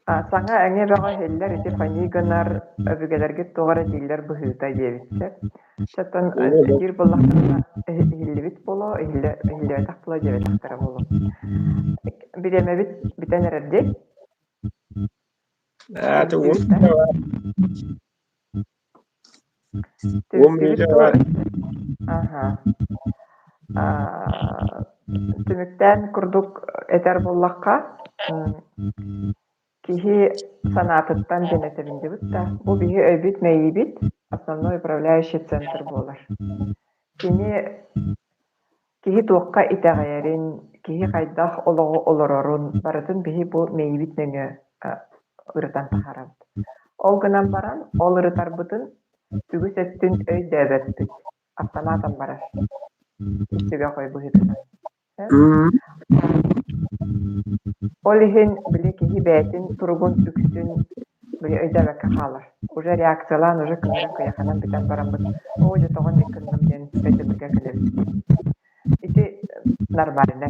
Саҥа эҥэ бөҕө иһиллэр ити фании гынар өбүгэлэргит туох эрэ дииллэр быһыыта диэбиттэр. Оттон диир буоллахтарына иһиллибит буолуо, иһиллибэтэх буолуо диэбэтэхтэрэ буолуо. Бириэмэбит бүтэн эрэр дии. Түмүктүүбүт дуо? Аһа. Түмүктээн курдук этэр буоллахха, киһи санаатыттан диэн этэбин дибит да, бу биһи өйбүт-мэйиибит основной управляющий центр буолар. Кини киһи туохха итэҕэйэрин, киһи хайдах олоҕу олорорун барытын биһи бу мэйиибит нөҥүө ырытан таһаарабыт. Ол гынан баран, ол ырытарбытын үгүс өттүн өйдөөбөппүт, автоматом барар, иччигэ хой быһыытынан. Ол иһин били киһи бэйэтин туругун үксүн били өйдөөбөккө хаалар. Уже реакциялаан, уже кыҥыран кыйаханан бүтэн бараммыт, оо дьэ тоҕо инник гынным диэн өйдөбүлгэ кэлэбит. Ити нормально.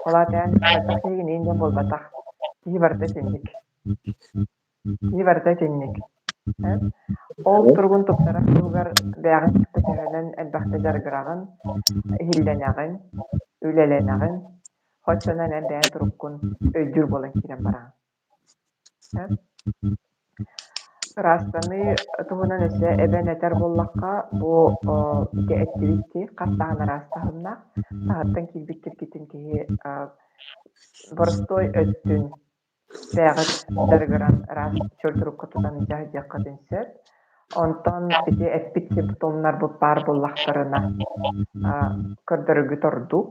Ол аата эн хайдах киһигин иин диэн буолбатах. Киһи барыта итинник. Киһи барыта итинник. Ол туругун тупсарар туһугар бэйэҕин кытта төһөнөн элбэхтэ дьарыгыраҕын, иһиллэнэҕин, үлэлэнэҕин, оччонон эн бэйэҥ туруккун өйдүүр буолан киирэн бараҕын. Ыраастаныы туһунан өссө эбэн этэр буоллахха, бу ити эттибит дии, хас даҕаны араас таһымнаах. Таһыттан киирбит киргитин киһи боростуой өттүн бэйэҕит дьарыгыран ыраас чөл турукка тутан дьаһайдыаххытын сөп. Онтон ити эппит симптомнарбыт баар буоллахтарына, көрдөрөргүт ордук.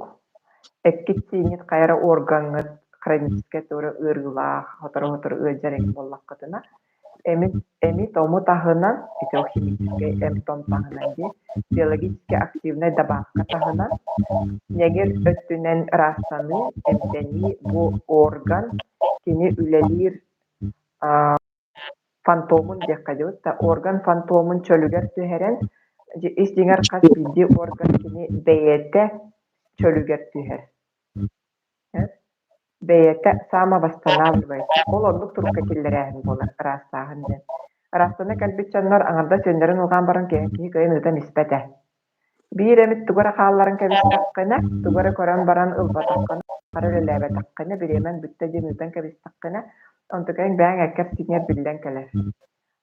Эккит-сииҥҥит хайа эрэ органҥыт хроническай туора ыарыылаах, сотору-сотору ыалдьар эҥин буоллаххытына, эми-тому таһынан, ити ол химическэй эм-том таһынан дии, биологически активнай добавка таһынан, ньэгир өттүнэн ыраастаныы, эмтэнии бу орган кини үлэлиир фантомун диэххэ дии да, орган фантомун чөлүгэр түһэрэн, ис дьиҥэр хас биирдии орган кини бэйэтэ чөлүгэр түһэр. Бэйэтэ самовосстанавливается. Ол оннук турукка киллэрээһин буолар, ыраастааһын диэн. Ыраастана кэлбит дьоннор аҥардас үөннэрин ылҕаан баран киһи киһи кыайан ыытан испэт ээ. Биир эмит тугу эрэ хаалларан кэбистэххинэ, тугу эрэ көрөн баран ылбатаххына, хара үлэлээбэтэххинэ, бириэмэҥ бүттэ диэн ыытан кэбистэххинэ, онтукайыҥ бэйэҥ эккэр-сииҥҥэр биллэн кэлэр.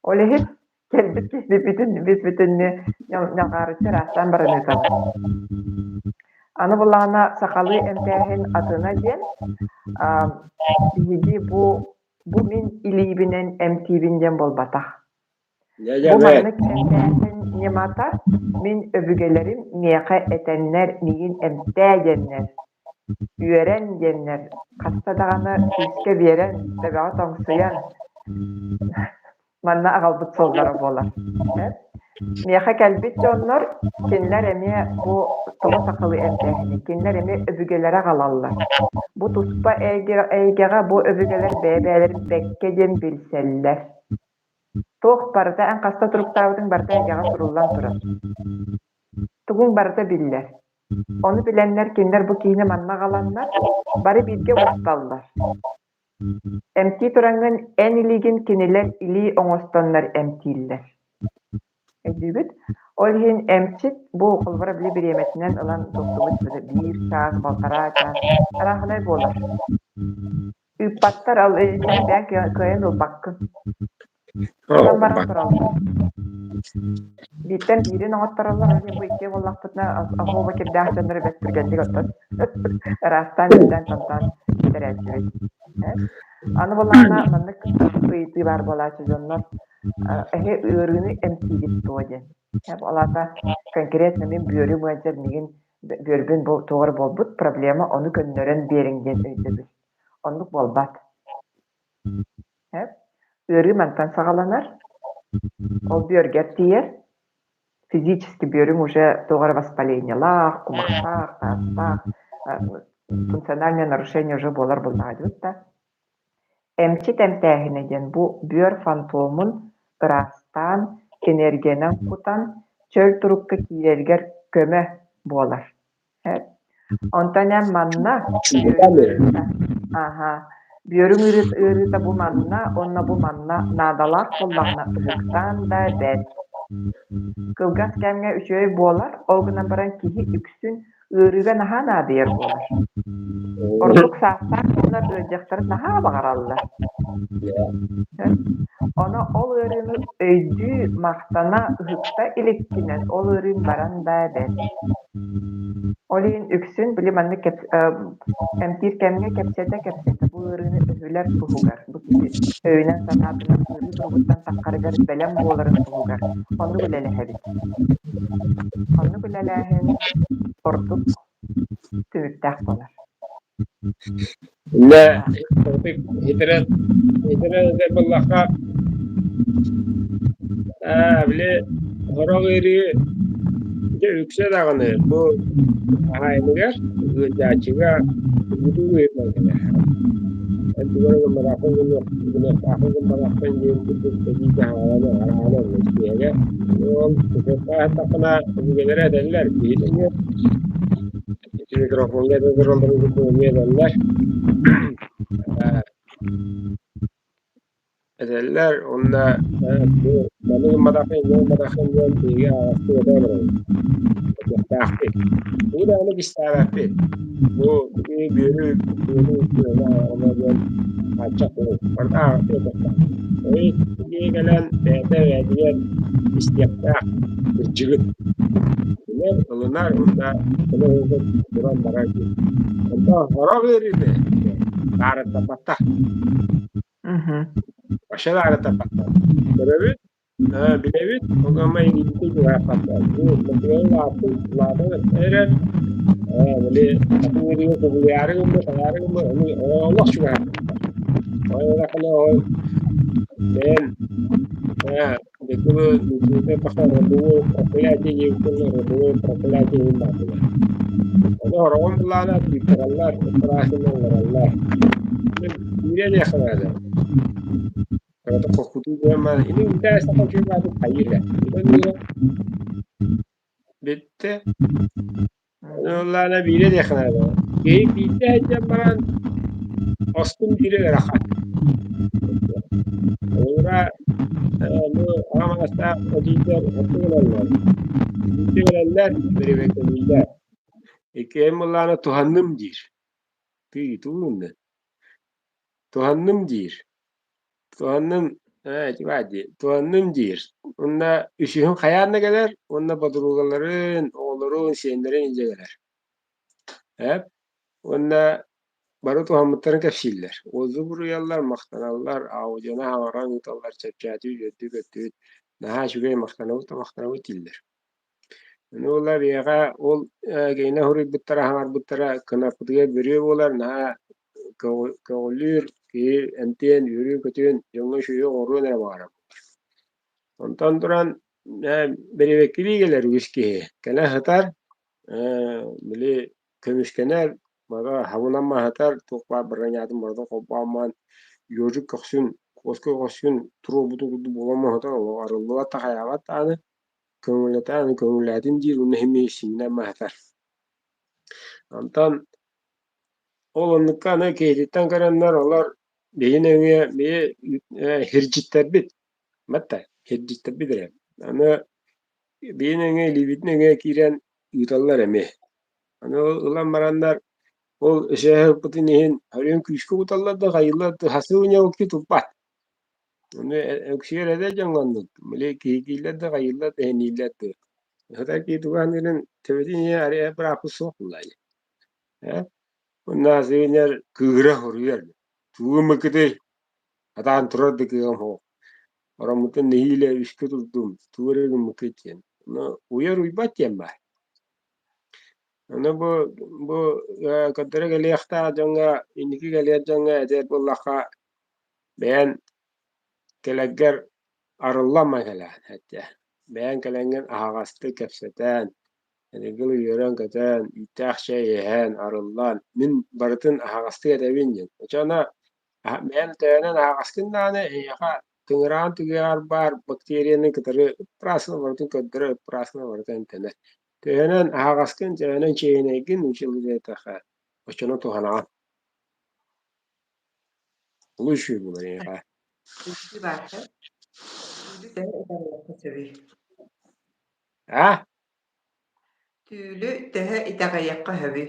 Ол иһин кэлбит киһи бүтүн бүс-бүтүннүү ньалҕаарыччы ыраастаан баран ыытабыт. Аны былаана сахалыы эмтээһин атына диэн, биһиги бу мин илиибинэн эмтиибин диэн буолбатах. Бу маннык эмтээһин ньымата мин өбүгэлэрим миэхэ этэннэр миигин эмтээ диэннэр, үөрэн диэннэр, хаста даҕаны күүскэ биэрэн, төбөҕө тоҥсуйан манна аҕалбыт суоллара буолар. Миэхэ кэлбит дьоннор, кинилэр эмиэ бу тоҕо сахалыы эмтээһини, кинилэр эмиэ өбүгэлэрэ аҕалаллар. Бу туспа эйгэҕэ бу өбүгэлэр бэйэ-бэйэлэрин бэккэ диэн билсэллэр. Туох барыта эн хаста туруктаабытыҥ барыта эйгэҕэ суруллан турар. Тугуҥ барыта биллэр. Ону билэннэр кинилэр бу киһини манна аҕаланнар, бары бииргэ мусталлар. Эмтии тураҥҥын эн илиигин кинилэр илии оҥостоннор эмтииллэр. Өйдүүгүт? Ол иһин эмчит бу холобура били бириэмэтинэн ылан туттубут биир чаас, балтараа чаас арааһынай буолар. Ыыппаттар, ал бэйэҥ кыайан ылбаккын. Ылан баран тураллар. Бииртэн биирин оҥоттороллор, ол иһин бу иккиэ буоллахпытына оһуоба кирдээх дьоннору бэрт түргэнник оттон ыраастаан эмтээн-томтоон бүтэрээччибит. Аны буоллаҕына маннык ыйытыы баар буолааччы дьоннор эһи ыарыыны эмтиигит дуо диэн. Ол аата конкретно мин бүөрүм ыалдьар миигин бүөрбүн бу туох эрэ буолбут проблема ону көннөрөн биэриҥ диэн өйдөбүл. Оннук буолбат. Ыарыы мантан саҕаланар, ол бүөргэр тиийэр, физически бүөрүҥ уже туох эрэ воспалениелаах, кумахтаах, таастаах, функциональное нарушение уже буолар буоллаҕа дии да. Эмчит эмтээһинэ диэн бу бүөр фантомун ыраастаан, энергиянан кутан, чөл турукка киирэригэр көмө буолар. Онтон эн манна аха. Бүөрүҥ ыарыыта бу манна уонна бу манна наадалаах буоллаҕына ыһыктаан да бэрт. Кылгас кэмҥэ үчүгэй буолар, ол гынан баран киһи үксүн ыарыыга наһаа наадыйар буолар. Ордук саастаах дьоннор ыалдьыахтарын наһаа баҕараллар. Ону ол ыарыыны өйдүү, махтана, ыһыкта иликкинэн ол ыарыыҥ баран да бэрт. Ол иһин үксүн били маннык эмтиир кэмҥэ кэпсэтэ-кэпсэтэ бу ыарыыны өһүлэр туһугар, бу киһи өйүнэн-санаатынан ыарыы туругуттан таххарыгар бэлэм буоларын туһугар оннук үлэлэһэбит. Оннук үлэлээһин ордук түмүктээх буолар. Иннэ итирэн итирэн этэр буоллахха аа били сорох ыарыы дьэ үксэ даҕаны бу хаһаайыныгар ыалдьааччыга тургутуу быһыытынан кэлэр. Эн тугу эрэ гымматаххын гыныахтааххын гымматаххын диэн курдук этии таһааран араана истиэгэ. Ол ытыктаатаххына өбүгэлэрэ этэллэр киһи тэҥэ ити микрофоҥҥа этэ туралларын курдук эмиэ этэллэр. Этэллэр уонна бу маны гымматаххын, инньэ гымматаххын диэн биһиги аҕастыы этэ олоробут. Этиэхтээхпит. Тугу даҕаны кистээбэппит. Бу ити бүөрү бүөрү оно диэн хааччах буолуо. Барыта аҕастыы этиэхтээхпит. Ой ити кэлэн бэйэтэ бэйэтигэр истиэхтээх кырдьыгын. Билэр, ылынар уонна туран барар диэн. Онтон сорох ыарыыны таарыттаппаттар. Вообще таарыттаппаттар. Көрөбүт, билэбит, ону илиитин чугаһаппаттар. Бу улаатан улаатан эрэр, били атын ыарыыга кубулуйаары гыммыт, аҥаары гыммыт, ону олох чугаһаппаттар. Ол бэйэм проклятие диэбитин родовое проклятие иһин баардылар. Ону хороҕон былаана тыыттараллар, ыппыраасынан ылараллар. Киирэ диэххэ наада. Кырата хохкутуу диэн баар. Ини үтээ саха үчүгэй хайыыр ээ. Бүттэ. Ыллаана биирэ диэххэ наада. Киһи биирдэ сылдьан баран остун биирэ ыарахан. Холобура, бу аҕа маастаах эдьиийдэр оту ылаллар. Биирдэ кэлэллэр, бэрэбиэркэлииллэр. Иккиэн былаана туһанным диир. Тыы, тугун да. Туһанным диир. Туһанным ээ ити баар дии, туһанным диир. Уонна үсүһүн хайаан да кэлэр уонна бодуругаларын, оҕолорун, сиэннэрин илдьэ кэлэр. Эп уонна бары туһаммыттарын кэпсииллэр. Отзыв суруйаллар, махтаналлар, аудионы хаҥаран ыыталлар, чэпчээтибит, үөрдүк-көттүбүт, наһаа үчүгэй, махтанабыт да махтанабыт дииллэр. Ону ыла биһиэхэ ол кинилэр суруйбуттара, хаҥарбыттара кынаппытыгар бөрүө буолар, наһаа көҕүлүүр, киһи эмтиэн, үөрүүн-көтүөн, дьоҥҥо үчүгэйи оҥоруон эрэ баҕарар. Онтон туран бэрэбиэркэлии кэлэр үгүс киһи. Кэлэ сытар, били көмүскэнэр, бара хабынан маһытар, туох баар бронятын барытын холбоон ежик көхсүн, куоска көхсүн туруорбутун курдук буолан маһытар, олох арыллыбат да хайаабат даҕаны, көҥүллэтээн көҥүллээтин диир уонна иһин синньинэн маһытар. Онтон ол оннукка аны киһититтэн көрөннөр олор биһи нөҥүө биһи сирдьиттэрбит батта сирдьиттэрбит эрэ. Аны биһи нөҥүө илиибит нөҥүө киирэн ыыталлар эмиэ. Аны ылан бараннар ол өсөһө иһин өрүөн күүскэ куталлар да хайыыллар да хасыынньа укки туппат. Ону үксүгэр эдэр дьоҥҥо оннук, били киһиргииллэр да хайыыллар да иһинииллэр да. Сатар киһи тугу саныырын төбөтүн иһэ арыйа бырааппыт суох буоллаҕа дии. Ээ уонна сыынньар кыыһыра хоруйар тугу гыммыккытый сатаан турар да кыаҕым суох ороммуттан нэһиилэ үскэ турдум тугу эрэ гыммыккыт диэн ону уйар уйбат диэн баар Ону бу көрдөрө кэлиэхтээх дьоҥҥо инники кэлиэх дьоҥҥо этэр буоллахха бэйэн кэлэргэр арыллан кэлээн этэ бэйэн кэлэҥҥин аһаҕастык кэпсэтэн Эдэргил үөрэн-көтөн, үүттээх чэй иһэн, арыллан, мин барытын аһаҕастык этэбин диэн. Оччоҕуна бэйэм төһөнөн аһаҕаскын даҕаны эйиэхэ тыҥыраан түгэҕэр баар бактерияны кытары ыппыраасына барытын көрдөрө, ыппыраасына барыта эмтэнэр. Төһөнөн аһаҕаскын, төһөнөн чиэһинэйгин училище диэтэххэ, оччону туһанаҕын. Олус үчүгэй буолар эйиэхэ. Икки баар Түүлү төһө итэҕэйиэххэ сөбүй? А? Түүлү төһө итэҕэйиэххэ сөбүй?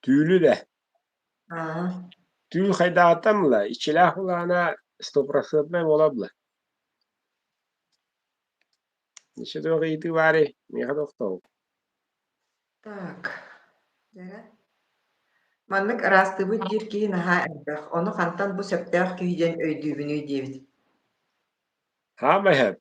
Түүлү да. Аа. Түүл хайдаҕыттан була, иччилээх булаана стопроцентнай буола була. Еще туох ыйытыы баарый? Миэхэ тохтоо. Так, дьэ Маннык ыраастыыбыт диир киһи наһаа элбэх, ону хантан бу сөптөөх киһи диэн өйдүүбүнүй диэбит. Хаамай сөп.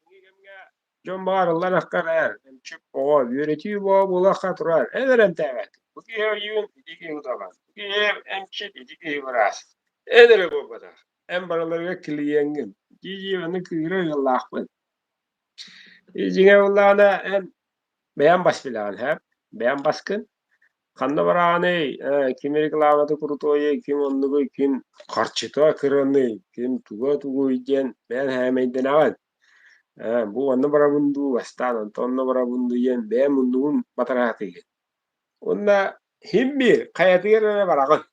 Кэмҥэ дьон баҕарыллан ахтар эмчик оҕо үөрэтии буола буолахха турар эн эрэ эмтээбэт. Бу киһи ойуун, ити киһи уталар. Бу киһи эмчит, ити киһи быраас. Эн эрэ буолбатах. Эн барыларыгар клиеҥҥин. Дии-дии ону кыыра ыаллаахпын. Дьиҥэ буоллаҕына эн бэйэм бас билэҕин һээп, бэйэм баскын. Ханна барааный, ким рекламата крутойуй, ким оннугуй, ким харчыта кыраный, ким туга тугуй диэн бэйэҥ һээмэйдэнэҕин. Бу онно барабын дуу, бастаан онтон онно барабын дуу диэн бэйэм муннугун батараатыгын. Уонна син биир хайатыгар эрэ бараҕын.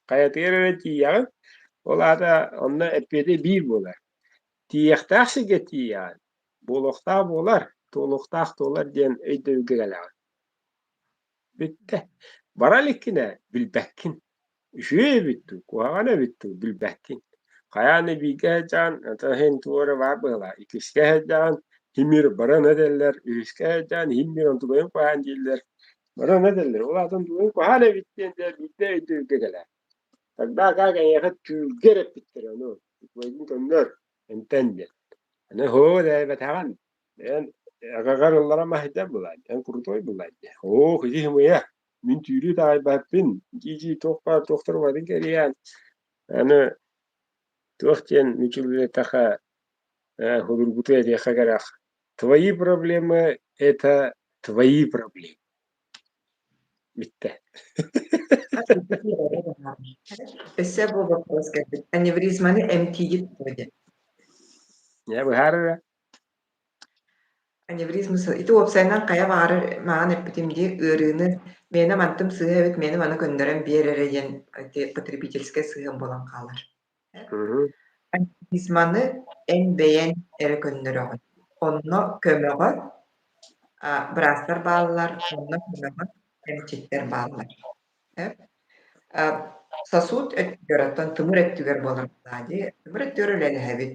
Хайатыгар эрэ тиийэҕин, ол аата онно эппиэтэ биир буолар. Тиийиэхтээх сиргэ тиийэҕин, буолуохтаах буолар, туолуохтаах туолар диэн өйдөбүлгэ кэлэҕин. Бүттэ. Бара иликкинэ билбэккин. Үчүгэй эбит дуу, куһаҕан эбит дуу билбэккин. Хайаан да бииргэ сылдьаҕын, онтон иһин туох эрэ баар быһыылаах. Иккискэ сылдьаҕын, химир баран этэллэр, үһүскэ сылдьаҕын, химир онтукайын куһаҕан дииллэр. Баран этэллэр, ол аата онтукайын куһаҕан эбит диэн дьэ биирдэ өйдөбүлгэ кэлэр. Тогда как эйиэхэ түүлгэ эрэ эппиттэрэ ону, үчүгэйгин көннөр, эмтэн диэн. Аны һоо дээбэтэҕин, эн аҕаҕар ылларан маһыйдар былаан, эн крутой былаан диэ. Оо, ити сымыйа, мин түүлү таайбаппын, дии-дии туох баар туохтар барын кэрийэн, аны туох диэн мүчүллэтэхэ, судургуту этиэххэ кэрэх. Твои проблемы это твои проблемы. Бүттэ. Өссө бу вопрос кэлбит. Аневризманы эмтиигит дуо диэн. Дьэ быһаарара. Аневризма ити уопсайынан хайа баҕарар маҕан эппитим дии ыарыыны миэнэ мантым сыыһа эбит миэнэ маны көннөрөн биэр эрэ диэн ити потребительскай сыһыан буолан хаалар. Аневризманы эн бэйэҥ эрэ көннөрөҕүн. Онно көмөҕө быраастар бааллар, онно көмөҕө эмчиттэр бааллар. Сосуд өттүгэр, оттон тымыр өттүгэр буолар дии. Тымыр өттүгэр үлэлэһэбит.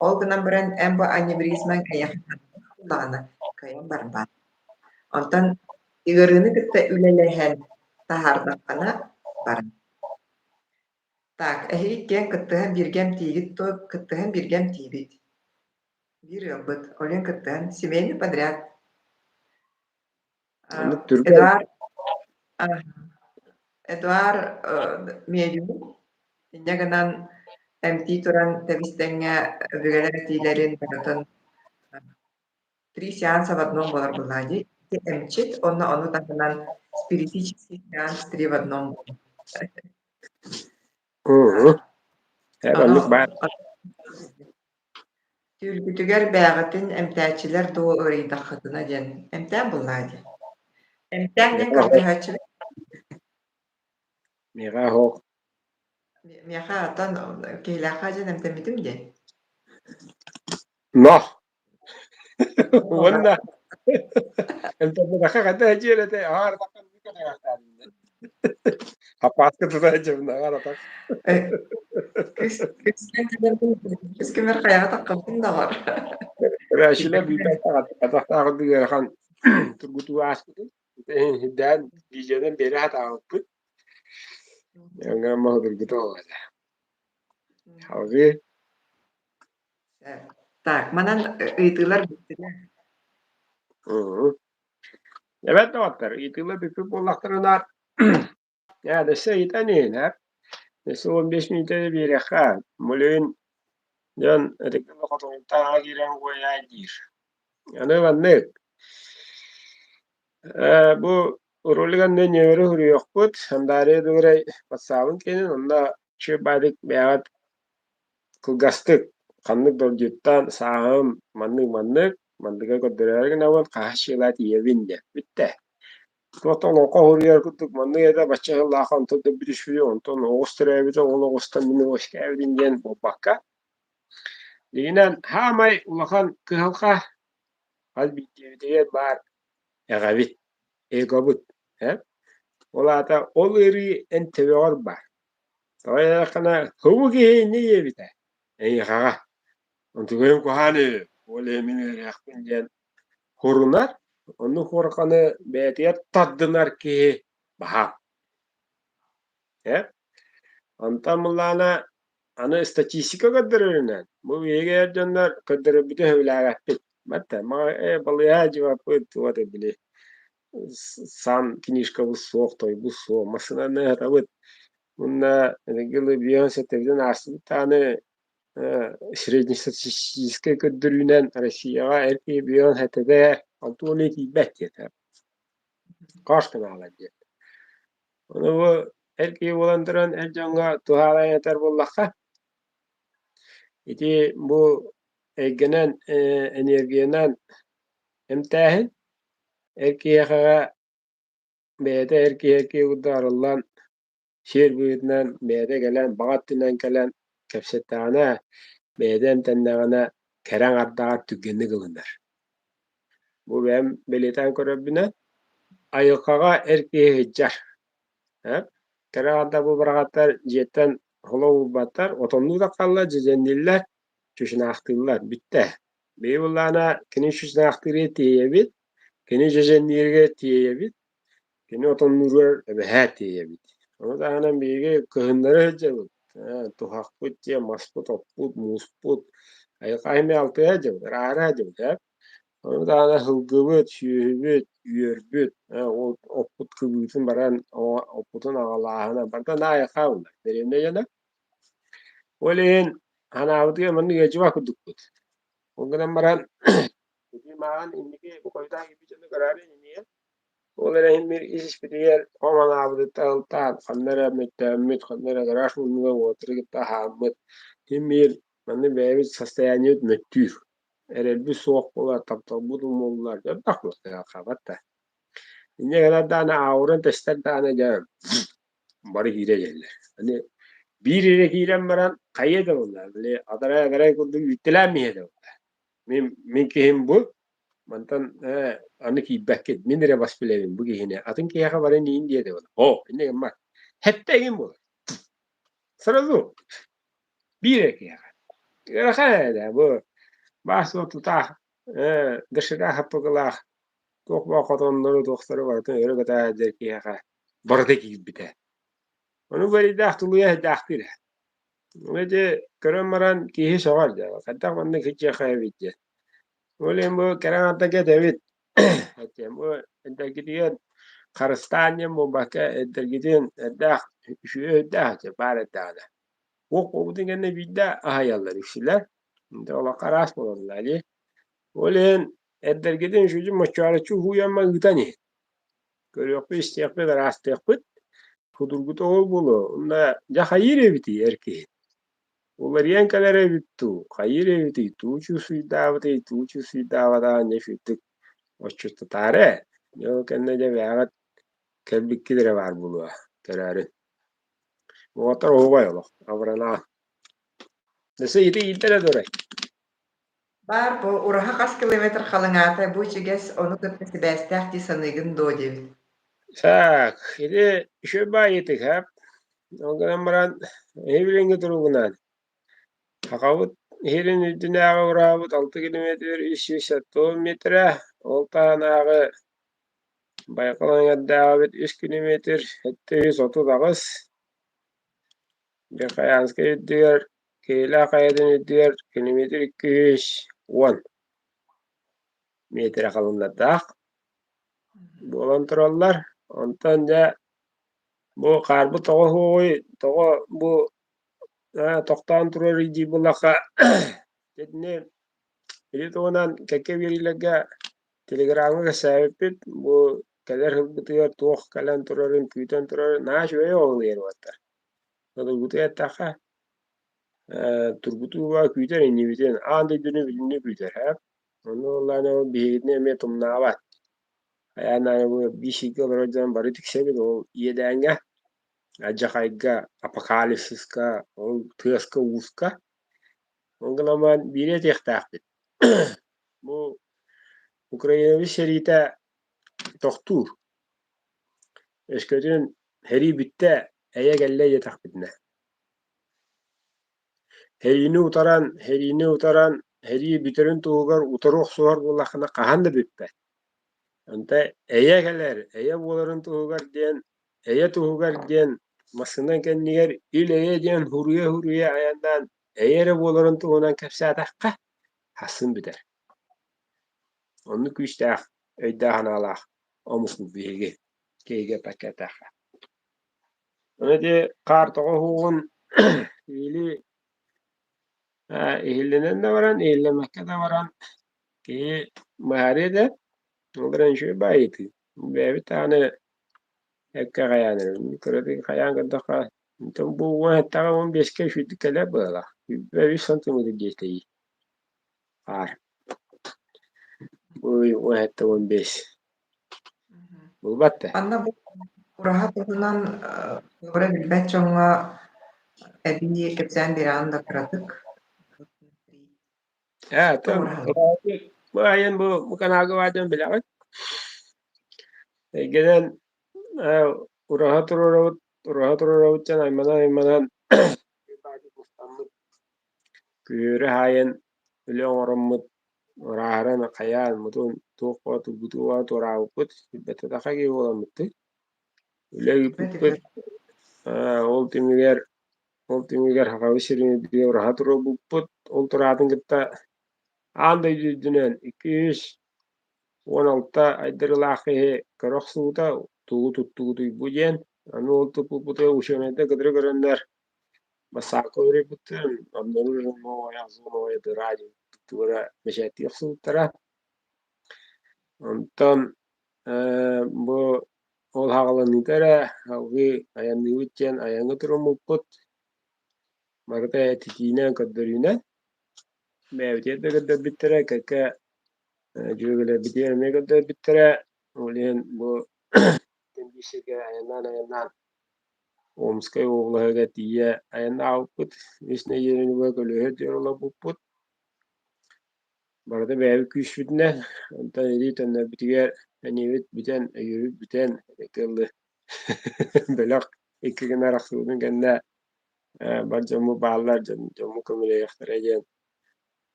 Ол гынан баран эн бу аневризмаҥ эйиэхэ буоллаҕына кыайан барбат. Онтон ыарыыны кытта үлэлэһэн таһаардаххына барар. Так, эһиги иккиэн кыттыһан бииргэ эмтиигит дуо? Кыттыһан бииргэ эмтиибит. Биир ыалбыт, Олен кыттыһан семейный подряд. Оннук түргэн. Эдуард Эдуард медиум инньэ гынан эмтии туран тэбис-тэҥҥэ өбүгэлэр этиилэрин барытын три сеанса в одном буолар буоллаҕа дии. Эмчит уонна ону таһынан спиритический сеанс три в одном буолар. Оннук баар. Түүлгүтүгэр бээҕитин эмтээччилэр дуу ыарыйдаххытына диэн эмтээн буллаа дии. Эмтээн диэн көрдөһөөччүбүт. Миэхэ оһох. Миэхэ оттон киһилээххэ дьон эмтэммитим диэн. Но! Уонна эмтэммэтэххэ хайдах дьиэр этэ аһаар Хаппааска тута сылдьабын аҕар атах. Күс күмэр хайаҕа таххабытын доҕор. Көрөөччүлэр билбэт атахтааҕы ыарахан тургутуу ааспытын. Дээн видеонан биэрэ сатаабыппыт. Аңа тургутуу буолла. Салгыы Так, манан ыйытыылар бүттүлэр. Эбэт доҕоттор, ыйытыылар бүппүт буоллахтарына, ээ, өссө ыйытан иһин, ээ. Өссө 15 мүнүүтэ биэриэххэ. Мулин дьон ытыктан хотугуттан киирэн уойаа диир. Аны маннык, ээ, бу ролик анны ньүөрү суруйуохпут, Сандаарыйа Дугурай ватсабын киэнин, онно чүөбаадык бэйэҕит кылгастык ханнык дордьуттан сааһым маннык-маннык, манныга көрдөрөөрү гынабын, хаһыс дьыала тиийэбин диэн бүттэ. Туох да олоҥхо суруйар курдук маннык этэ бачча сыллаахха онтон өлбүт үчүгэй, онтон оҕус төрөөбүтэ ол оҕустан мин үөскээбитим диэн буолбакка. Дьиҥинэн, саамай улахан кыһалҕа хас биирдиибитигэр баар эҕэбит, эгобут ээ. Ол аата ол ыарыы эн төбөҕөр баар. Тоҕо диэтэххинэ, кубу киһи инньэ диэбитэ эйиэхэҕэ. Онтугайым куһаҕан үһү, ол иһин мин ыарыһахпын диэн Хорунар, оннук хуорҕаны бэйэтигэр тардынар киһи баһаам. Ээ, онтон былаана аны статистика көрдөрөрүнэн, бу биһиги эр дьоннор көрдөрөрбүтүн сөбүлээбэппит. Батта ээ балыыһа дьыбаппыт вот били сан книжкабыт суох, тойбут суох, массыынаны ыһатабыт. Уонна эдэгил биэһин сэттэбитин аастыбыт даҕаны среднестатистическай көрдөрүүнэн Россияҕа эр киһи биэһин сэттэтэ 60 тиийбэт диэтэ. Хас гынаалар диэн. Ону бу эр киһи буолан туран эр дьоҥҥо туһаайан этэр буоллахха, ити бу эйгэнэн энергиянан эмтээһин эр киһиэхэ бэйэтэ эр киһи эр киһи курдук арыллан сиэр быһыытынан бэйэтэ кэлэн, баҕа өттүнэн кэлэн кэпсэттэҕинэ, бэйэтэ эмтэннэҕинэ кэрэ аҥардаҕар түргэнник ылынар. Бу бэйэм бэлиэтээн көрөрбүнэн, айылҕаҕа эр киһи сылдьар. Э? Кэрэ аҥардар бу быраҕаттар дьиэттэн холо уурбаттар, отоннуу да хаалла, дьэдьэннииллэр, чучунаахтыыллар, бүттэ. Биһиги буоллаҕына кини чучунаахтыырыгар тиэйэбит, кини дьэдьэннииригэр тиэйэбит, Кини отоннууругар эбэһээт тиэйэбит. Ону таһынан биһиги кыһыннары сылдьабыт. Туһахпыт дьиэ, маспыт, оппут, мууспут, айылҕа эмиэ алтыһа сылдьабыт, ыраара сылдьабыт ээ. Ону таһынан сылгыбыт, сүөһүбүт, үөрбүт, ол оппут кыбыытын баран оппутун аҕалааһына барыта наайа хаалла. Дэриэбинэ дьоно. Ол иһин санаабытыгар маннык ыалдьыбат курдукпут. Ол гынан баран ити мааҕын инники бу хойутаан кэлбит дьону көрөөрү иннигэр Ол эрэ иһин биир ис-испитигэр хом анаабытыттан ылтаан, ханна эрэ мөттөөммүт, ханна эрэ гараж муннугар уоттары кытта аһааммыт, син биир манна бэйэбит состояниебыт мөттүүр. Эрэлбит суох буолар, тапталбыт умуллар, элбэх буолар да. Инньэ гынан даҕаны ауран тэстэр даҕаны дьэ бары киирэ иһэллэр. Аны биир эрэ киирэн баран хайыа да буолла, били адарай-адарай курдук үүттэлээн иһэ да буолла. Мин киһим бу, Мантан аны киирбэккин, мин эрэ бас билэбин бу киһини, атын киһиэхэ баран иин диэтэ буолар. Оо, инньэ гыммат. Сэттэ игин буолар. Сразу биир эрэ киһиэхэ. Ыарахан ээ бу баас тутаах доширак хаппыкылаах туох баар хотоннору туохтары барытын өрө көтө сылдьар киһиэхэ барыта киирбитэ. Ону бэрийдээх тулуйа сылдьаахтыыр ээ. Ити көрөн баран киһи сөҕөр дьэ, хайдах маннык сылдьыахха эбит диэн. Ол иһин бу кэрэ аҥардарга этэбит, этиэм бу эрдэргитигэр харыстаан диэн буолбакка, эрдэргитин эрдээх үчүгэй өйдөөх этэ баар эрдэҕинэ. Уох буолбутун кэннэ биирдэ аһыйаллар үксүлэр. Дьэ олоххо араас буолаллар дии. Ол иһин эрдэргитин үчүгэй моччоороччу уһуйамма ыытан иһин. Көрүөхпүт, истиэхпит, араастыахпыт. Судургута ол буолуо. Уонна дьэ хайыыр эбитий эр киһи? Уларыйан кэлэр эбит дуу, хайыыр эбитий, туу чуусуйдаабытый, туу чуусуйдаабатаҕын дьэ үчүгэйдик отчуттатаары ээ. Дьэ ол кэннэ дьэ бэйэҕит кэлбиккит эрэ баар буолуо, көрөөрүн. Уолаттар оһуобай олох, абыранаҕын. Өссө ити иирдэ эрэ дуорай? Баар бу ураһа хас километр халыҥаата бу ичигэс ону кытта сибээстээх дии саныыгын дуо диэбит. Так, ити үчүгэй баайытык һап. Ол гынан баран, эһи билиҥҥи туругунан Сахабыт иһирин үрдүнээҕи ураһабыт 6 километр 370 метрэ, ол таһынааҕы Байҕал эҥэрдээҕибит 3 километр 738, Верхоянскай үрдүгэр Киһилээх хайатын үрдүгэр километр 210 миэтэрэ халыҥнардаах буолан тураллар. Онтон дьэ бу хаарбыт тоҕо суоҕуй, тоҕо бу тохтоон турарый дии буоллахха итини ити туһунан кэккэ биэриилэргэ телеграмҥа кэпсээбиппит. Бу кэлэр сылбытыгар туох кэлэн турарын, күүтэн турарын наһаа үчүгэй оҕолуйар уолаттар. Судургутук эттэххэ, тургутууга күүтэр иннибитин, аан дойдуну бүтүннүү күүтэр ээ. Онно буоллаҕына ол биһигитини эмиэ тумнаабат. Хайаан даҕаны бу биир сиргэ олорор дьон бары тиксэбит ол иэдээҥҥэ, алдьархайга, апокалипсиска, ол тыаска-ууска. Ол гынан баран биири этиэхтээхпит. Бу Украинабыт сэриитэ тохтуур. Өскөтүн сэрии бүттэ, эйэ кэллэ диэтэхпитинэ. Сэриини утаран, сэриини утаран, сэрии бүтэрин туһугар утары охсуһар буоллаххына хаһан да бүппэт. Онто эйэ кэлэр, эйэ буоларын туһугар диэн, эйэ туһугар диэн массыына кэннигэр ил-эйэ диэн суруйа-суруйа айаннаан эйэ эрэ буоларын туһунан кэпсээтэххэ, сарсын бүтэр. Оннук күүстээх, өйдөөх-санаалаах омукпут биһиги, киһигэ эппэккэ Ону ити хаар тоҕо уһуоҕун или иһиллэнэн да баран, иһиллэммэккэ да баран киһи быһаарыа да, ол эрэн үчүгэй баайытыы. Бэйэбит даҕаны эккэ хайаан эрэбин. Кыратык хайаан көрдөххө, онтон бу уон эттэҕэ уон биэскэ үчүгдүк кэлэр быһыылаах. Үс сантиметр диэтэйии хаар. Уон сэттэ уон биэс. Булбат да. Манна бу ураһа туһунан туора билбэт дьоҥҥо эбии кэпсээн биэрэҕин да кыратык. Ээ, оттон бу айан бу бу каналга баайдан билэҕит. Эйгэнэн ураһа туруорабыт, ураһа туруорабыт диэн айманан-айманан күһүөрү хаайан үлэ оҥороммут ырааһыран хайаан мутун туох тургутууга туораабыппыт, билбэттэтэххэ киһи буоламмыттыы. Үлэ ыыппыппыт, ол түмүгэр ол түмүгэр Сахабыт сирин үрдүгэр ураһа туруорбуппут. Ол тураатын кытта аан дойду үрдүнэн 216 айдарыылаах киһи көрө охсубута, тугу туттугутуй бу диэн. Аны ол туппуппутугар учуонайдар кытары көрөннөр Бассаапка уруйбуттарын, обнаружен новая озоновая дыра диэн тугу эрэ бэчээттии охсубуттара. Онтон бу ол хаҕыланыыта эрэ салгыы айанныыбыт диэн айаҥҥа туруммуппут. Барыта этитиинэн, көрдөрүүнэн. Бэйэбитигэр да көрдөрбүттэрэ, кэккэ дьүөгэлэрбитигэр эмиэ көрдөрбүттэрэ. Ол иһин бу биир сиргэ айаннаан-айаннаан Омскай уобалаһыгар тиийэ айаннаабыппыт. Үс нэдиэлэни быһа көлүөһэ диэри олорбуппут. Барыта бэйэбит күүспүтүнэн, онтон илии төннөрбүтүгэр эниэбит бүтэн, өйүөбүт бүтэн, ытыаллыы бөлөх икки гына арахсыбытын кэннэ бар дьоммут бааллар, дьоммут көмөлөһүөхтэрэ диэн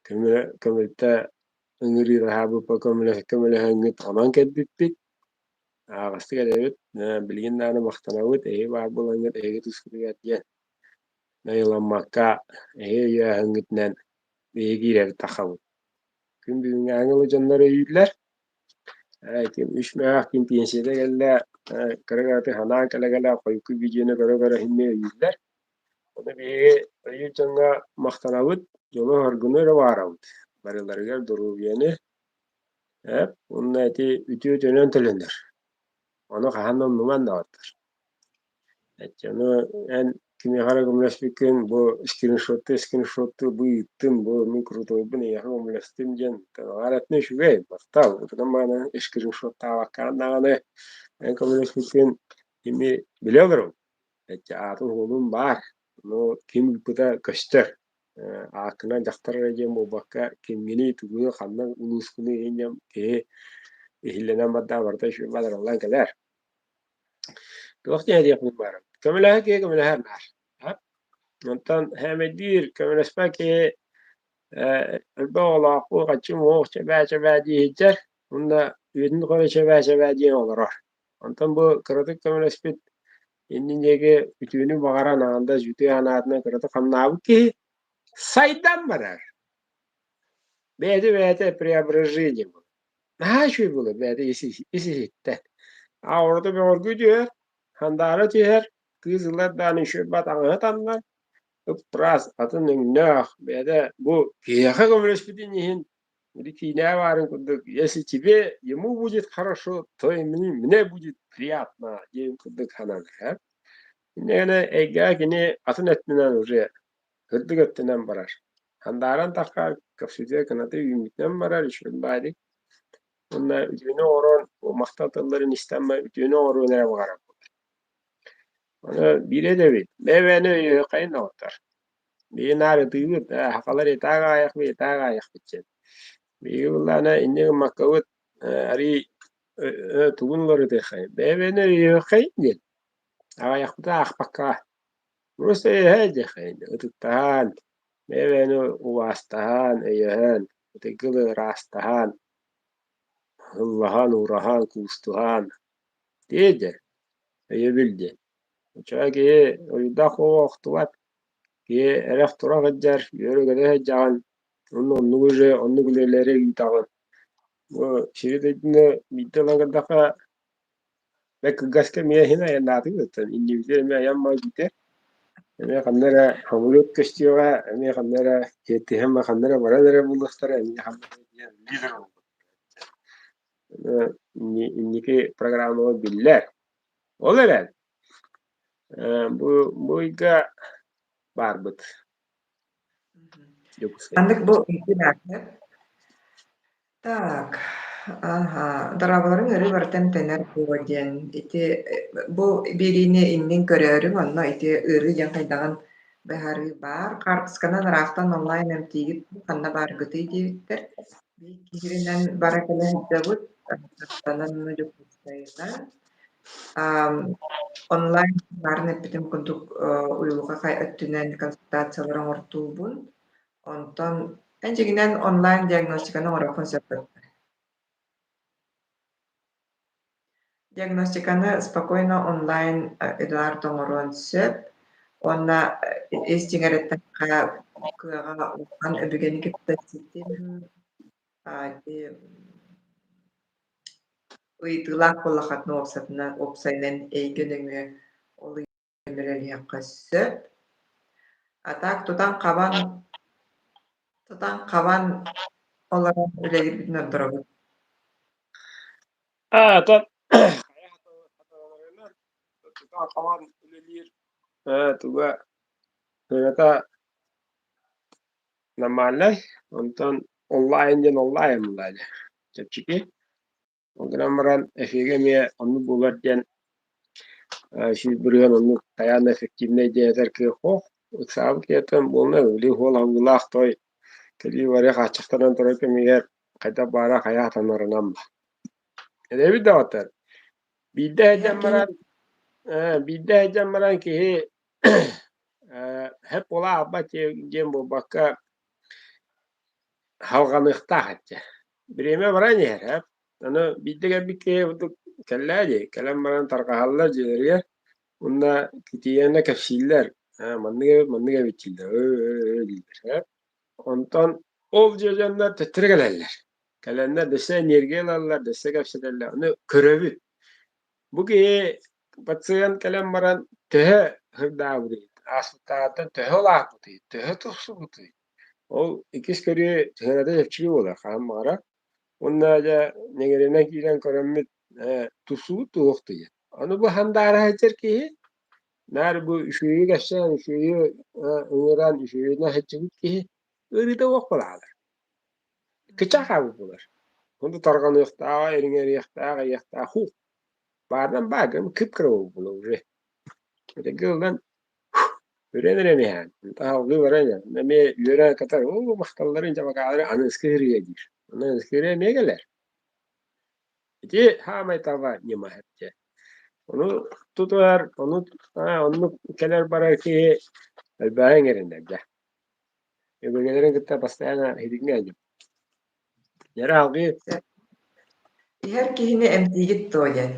көмө көмөлтө ыҥырыылаһаабыппа көмөлөһөҥҥүт онон кэлбиппит. Аһаҕастык этэбит, билигин даҕаны махтанабыт, эһиги баар буолаҥҥыт, эһиги тускутугар диэн найыламмакка, эһиги өйөөһүҥҥүтүнэн биһиги киирэбит таххабыт. Күн бүгүҥҥээҥи ыла дьоннор өйүүллэр. Ким үс мөһөөх ким пенсияда кэллэ, кыра-кыратык санаан кэлэ-кэлэ хойукку видеону көрө-көрө иһиннэ өйүүллэр. Ону биһиги өйүүр дьоҥҥо махтанабыт, дьолу-соргуну эрэ баҕарабыт. Барыларыгар доруобуйаны, уонна ити үтүө үтүөнэн төлөнөр. Ону хаһан да умнуман даҕаттар. Ону эн кимиэхэ эрэ көмөлөспүккүн бу скриншоттуу скриншоттуу бу ыыттым, бу мин крутойбун эйиэхэ көмөлөстүм диэн аҥаар өттүнэн үчүгэй, махтал. Ытынан баран скриншоттаабаккаҕын даҕаны эн көмөлөспүккүн кими билэ олоробун. Аатын-суолун баар, ону ким ыыппыта көстөр. Ааккынан дьахтар эрэ диэн буолбакка, кимҥиний, тугуну, ханна улуускунуй иһин диэн киһи иһиллэнэн бардаҕа барыта үчүгэй бадараллан кэлэр. Туох диэн этиэхпин баарым. Көмөлөһөр киһи көмөлөһөр наар. Онтон һээмэйдиир, көмөлөспөт киһи элбэх оҕолоохпун, хаччым уох, чэбээ-чэбээ дии сылдьар уонна үйэтин тухары чэбээ-чэбээ диэн олорор. Онтон бу кыратык көмөлөспүт иннин диэки үтүөнү баҕаран аҥардас үтүө санаатынан кыратык хамнаабыт киһи сайдан барар. Бэйэтэ бэйэтэ преображение буолар. Наһаа үчүгэй буолар бэйэтэ ис-иһиттэн. Аурата бөҕөргүү түһэр, сандаара түһэр, кыыс ылар даҕаны үчүгэй таҥаһы таннар, ыппыраас атын өҥнөөх бэйэтэ бу киһиэхэ көмөлөспүтүн иһин били киинэ баарын курдук если тебе ему будет хорошо, то и мне будет приятно диэн курдук сананар. Инньэ эйгэҕэ кини атын өттүнэн уже сырдык өттүнэн барар. Сандааран таххаар көхсүтүгэр кынаты үүммүтүнэн барар, үчүгэй баайдык. Уонна үтүөнү оҥорон, махтал тылларын истэн үтүөнү оҥоруон эрэ баҕарар буолар. Ону биирэ да эбит, бэйэ-бэйэни өйүөххэйин доҕоттор. Биһиги наар ытыыбыт, сахалар итаак аҕайахпыт, итаак аҕайахпыт диэн. Биһиги былаана инньэ гыммаккабыт, арыый тугун уларытыаххай, бэйэ-бэйэни өйүөххэйин диэн. Аҕайахпыты аахпакка. Просто өйөһө диэххэйин, ытыктаһан, бэйэ-бэйэни убаастаһан, өйөһөн, ытыгылы ыраастаһан, ыллаһан, уураһан, куустуһан диэ өйөбүл диэн. Оччоҕо киһи ойуурдаах куоба охтубат, киһи эрэх-турах сылдьар, үөрэ-көтө сылдьаҕын, уонна оннук уже оннук үлэлэри ыытаҕын. Бу сири-дойдуну биирдэ ылан көрдөххө, бэрт кылгас кэмҥэ иһин айаннаатыбыт, иннибитигэр эмиэ айан маҕаһыыта, эмиэ ханна эрэ самолет көстүөҕэ, эмиэ ханна эрэ киэртиһэн ханна эрэ баран эрэ булуохтара, эмиэ ханна эрэ диэн лидер Инники программабыт биллэр. Ол эрэн, бу ыйга баарбыт. Ханнык бу Так, аха, дорооболоруҥ өрүү барыта эмтэнэр буо диэн ити бу биэриини иннин көрөөрүҥ, онно ити ыарыы диэн хайдаҕын быһаарыы баар. Хаартысканан ыраахтан онлайн эмтиигит ханна бааргытый диэбиттэр. Биир киһиринэн бара кэлэ сылдьабыт, Тааттанан Дьокуускайынан. Онлайн баарын эппитим курдук уйулҕа өттүнэн консультациялары оҥортуубун. Онтон эн дьиҥинэн онлайн диагностиканы оҥоруоххун сөп Диагностиканы спокойно онлайн Эдуард оҥоруон сөп уонна ис дьиҥэр эттэххэ кыаҕа улахан өбүгэни кытта ситим ыйытыылаах буоллаххытына уопсатынан уопсайынан эйгэ нөҥүө ол үлэлиэххэ сөп. А так тутан-хабан олорон үлэлиирбитин ордоробут. Аа, тутан тутан-хабан үлэлиир туга сыаната нормальнай, онтон онлайн диэн онлайн буолла чэпчэки. Ол гынан баран эфигэ эмиэ оннук буолар диэн 100% оннук хайаан да эффективнэй диэн этэр кыах суох. Ыксаабыт киһиттэн буолла, били уол алгылаах той кэлии барыы хааччахтанан турар кэмигэр хайдах баара хайа хатанарынан ба. Эрэбит даҕатар. Биирдэ Иһэр сылдьан киһи баран, биирдэ сылдьан баран киһи һэп буола аалбат диэн буолбакка халҕаныахтаах этэ. Бириэмэ баран иһэр ээ. Аны биирдэ кэлбит киһи курдук кэллээ дии, кэлэн баран тарҕаһаллар дьиэлэригэр уонна китийэнэ кэпсииллэр, ээ маннык эбит, маннык эбит дииллэр, ыы дииллэр ээ. Онтон ол дьиэ дьоннор төттөрү кэлэллэр. Кэлэннэр дөссө энергия ылаллар, дөссө кэпсэтэллэр. Ону көрөбүт. Бу киһи пациент кэлэн баран төһө сырдаабытый, ааспыттааҕыттан төһө улааппытый, төһө тупсубутуй? Ол иккис көрүү сыаната чэпчэки буолар, хаһан баҕарар. Уонна дьэ нэҥиринэн киирэн көрөммүт тусуу туох диye. Аны бу хандаара сылдьар киһи наар бу үчүгэйи кэпсээн, үчүгэйи ыҥыран, үчүгэйинэн сылдьыбыт киһи ыарыыта суох буолаалар. Кыччах хаалбыт буолар. Онто тарҕаныахтааҕа, ириҥэриэхтээх, айыахтаах хуу. Баарынан баар, кып-кыра буолла уже. Этэргэ ылан Үрэн эрэ эмиһээн, таһалгыы баран иһэн, эмиэ үөрэ катар, оо, махталларын дьабакаалары аныыскы ырыа диир. Аны аныыскы ырыа эмиэ кэлэр. Ити хаамай таба ньыма эттэ. Ону тутуһар, ону оннук кэлэр барар киһи элбэҕи иҥэриннэрдэ. Өбүгэлэрин кытта постоянно иһитиҥҥэ Дьэрэ алгыы Иһэр киһини эмтиигит дуо диэн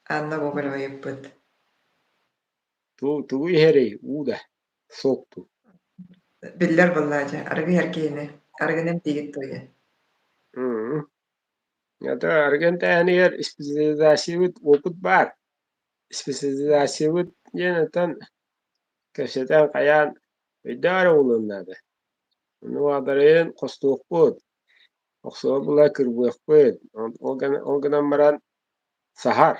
Анна Гоголева ыйыппыт. Тугу иһэрий? Уу да, сок дуу? Биллэр буоллаа дьэ, арыгы иһэр киһини, арыгыны эмтиигит дуо диэн. Это арыгы эмтээһинигэр специализациябыт опыт баар. Специализациябыт диэн оттон кэпсэтэн хайаан өйдөөх эрэ буолуон наада. Ону адарайын хостуохпут, охсуһа була кырбыахпыт, ол гынан баран саһар.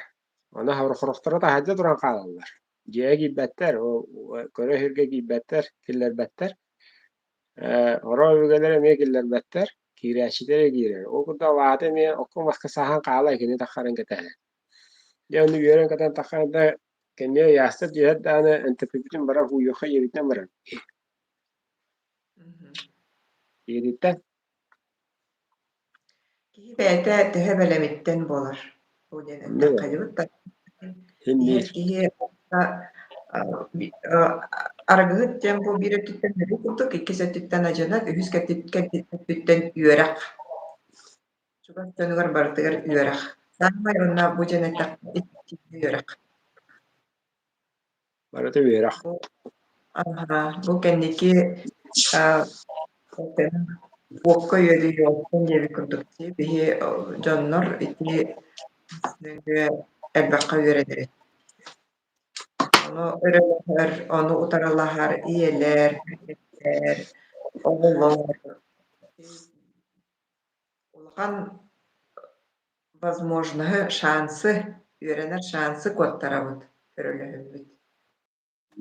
Аны хорохторо таһырдьа туран хаалаллар. Дьиэҕэ киирбэттэр, көрө сиргэ киирбэттэр, киллэрбэттэр. Ороо өбүгэлэр эмиэ киллэрбэттэр. Киирээччитэ эрэ киирэр. Ол курдук алаата эмиэ окко-маска саһан хаалар кини таххарын кэтэһэр. Дьэ ону үөрэн-көтөн таххан да кэнниэ ыйаастар түһэр даҕаны НТП-битин баран һууйуохха ийэбитинэн баран. Ийэтиттэн Киһи бэйэтэ төһө бэлэмиттэн буолар. Бу диэн эттэххэ дьыбыт иһэр киһи арыгыһыт диэн бу биир өттүттэн өлүү курдук, иккис өттүттэн адьынат, үһүс өттүттэн үөрэх. Чугас дьонугар барытыгар үөрэх. Саамай уонна бу дьон эттэххэ үөрэх. Барыта үөрэх. Бу кэнники уокка үөдүйүөхтэн диэбит курдук дии биһи дьоннор ити нөҥүө элбэххэ үөрэнэбит. Ону өрөлөһөр, ону утарылаһар ийэлэр, кэргэттэр, оҕолор улахан возможноһы, шансы, үөрэнэр шансы куоттарабыт, өрөлөһөммүт.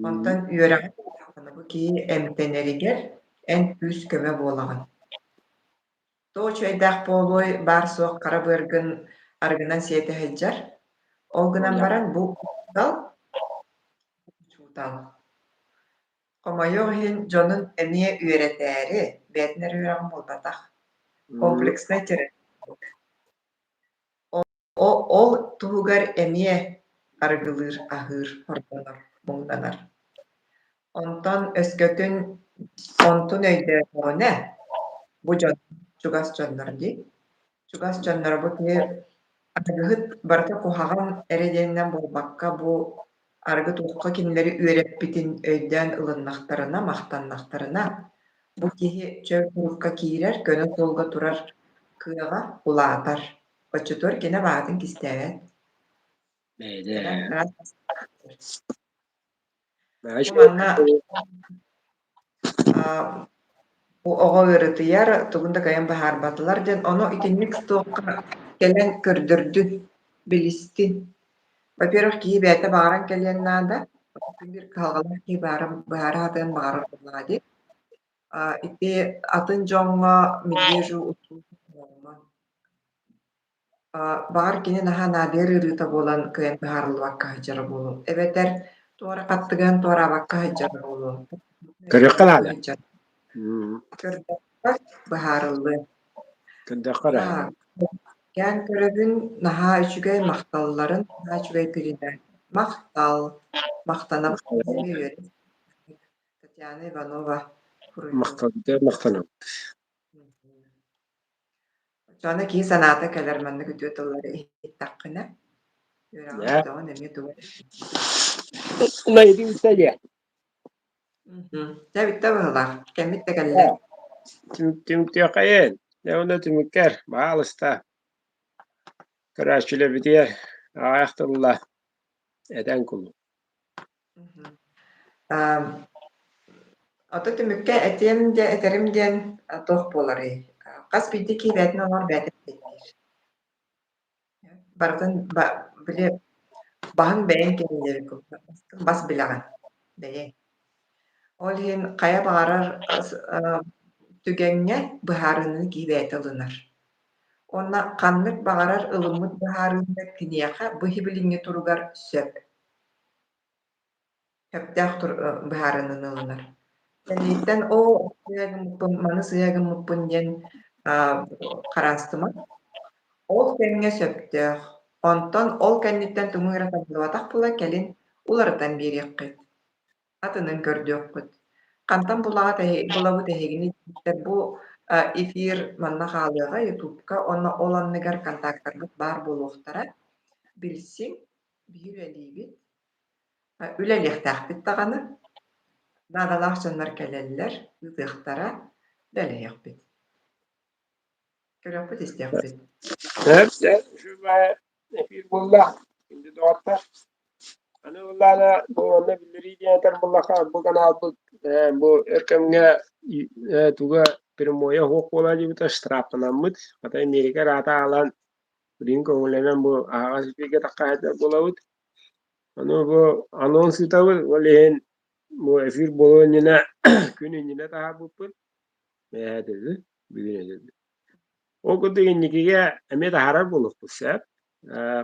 Онтон үөрэҕи буоллаххына, бу киһи эмтэнэригэр эн күүс-көмө буолаҕын. Туох үчүгэйдээх буолуой, баар-суох хара быаргын арыгынан сиэтэ сылдьар. Ол гынан баран бу учуутал, учуутал. Хомойуох иһин, дьонун эмиэ үөрэтээри, бэйэтин эрэ үөрэҕин буолбатах, комплекснай терапия. Ол туһугар эмиэ арыгылыыр, аһыыр, хордонор, муҥнанар. Онтон өскөтүн онтун өйдөөтөҕүнэ, бу дьон чугас дьоннор дии, чугас дьонноро бу киһи арыгыһыт барыта куһаҕан эрэ диэнинэн буолбакка, бу арыгы туохха кинилэри үөрэппитин өйдөөн ылыннахтарына, махтаннахтарына, бу киһи чөл турукка киирэр, көнө суолга турар кыаҕа улаатар. Оччотугар кини баҕатын кистээбэт. Бу манна бу оҕо ыарытыйар, тугун да кыайан быһаарбатылар диэн, ону итинник туохха кэлэн көрдөрдүн, билистин. Во-первых, киһи бэйэтэ баҕаран кэлиэн наада. Биир кыһалҕалаах киһи баара быһаара сатыан баҕарар буоллаҕа дии. Ити атын дьоҥҥо медвежью услугу оҥорума. Баҕар кини наһаа наадыйар ыарыыта буолан кыайан быһаарыллыбакка сылдьара буолуо эбэтэр туора хаттыгын туораабакка сылдьара буолуо. Көрүөххэ наада. Көрдөххө быһаарыллыа. Көрдөххө эрэ. Кээн көрөбүн, наһаа үчүгэй махталларын, наһаа үчүгэй передача. Махтал. Махтанабын Татьяна Иванова Махталга махтанабыт. Оччоҕуна киһи санаата кэлэр маннык үтүө тыллары иһиттэххинэ, үөрэҕин бүтөҕүн эмиэ тугу Дьэ бүттэ быһыылаах, кэммит да кэллэ. Түмүктүөххэйин. Дьэ уонна түмүккэр, баалыста. Көрөөччүлэрбитигэр аҕыйах тылла этэн кулу. Ото түмүккэ этиэм диэ этэрим диэн туох буоларый? Хас биирдии киһи бэйэтин олоҕор бэйэтэ эппиэттиир. Барытын били баһын бэйэҥ кэннилэрин курдук бас билэҕин бэйэҥ. Ол иһин хайа баҕарар түгэҥҥэ быһаарыныыны киһи бэйэтэ ылынар. Уонна ханнык баҕарар ылыммыт быһаарыыта киниэхэ бу иһи билиҥҥи туругар сөп. Сөптөөх быһаарыныыны ылынар. Кэнниттэн оо сыыһа гыммыппын, маны сыыһа гыммыппын диэн хараастыма. Ол кэмҥэ сөптөөх. Онтон ол кэнниттэн тугуҥ эрэ табыллыбатах буола кэлин уларытан биэриэххит. Атынын көрдүөххүт. Хантан булаҕыт булабыт эһигини диэбиттэр бу эфир манна хаалыаҕа ютубка уонна ол анныгар контактарбыт баар буолуохтара. Билсиҥ, биһи үлэлиибит. Үлэлиэхтээхпит даҕаны. Наадалаах дьоннор кэлэллэр, ыытыахтара, үлэлэһиэхпит. Көрүөхпүт, истиэхпит. Сөп, сөп, үчүгэй эфир буолла. Күндү доҕоттор. Аны буоллаҕына, бу онно биллэрии диэн этэр буоллахха, бу каналбыт бу өр кэмҥэ туга прямойа суох буола диэбитэ штрафтанаммыт. Хата Америка араата аалан билигин көҥүллэнэн бу аһаҕас эфиргэ таххаһыта буолабыт. Аны бу анонс ыытабыт, ол иһин бу эфир буолуон иннинэ күн иннинэ таһаарбыппыт. Бэйэһэ бүгүн этилбит. Ол курдук инникигэ эмиэ таһаарар буолуохпут сөп.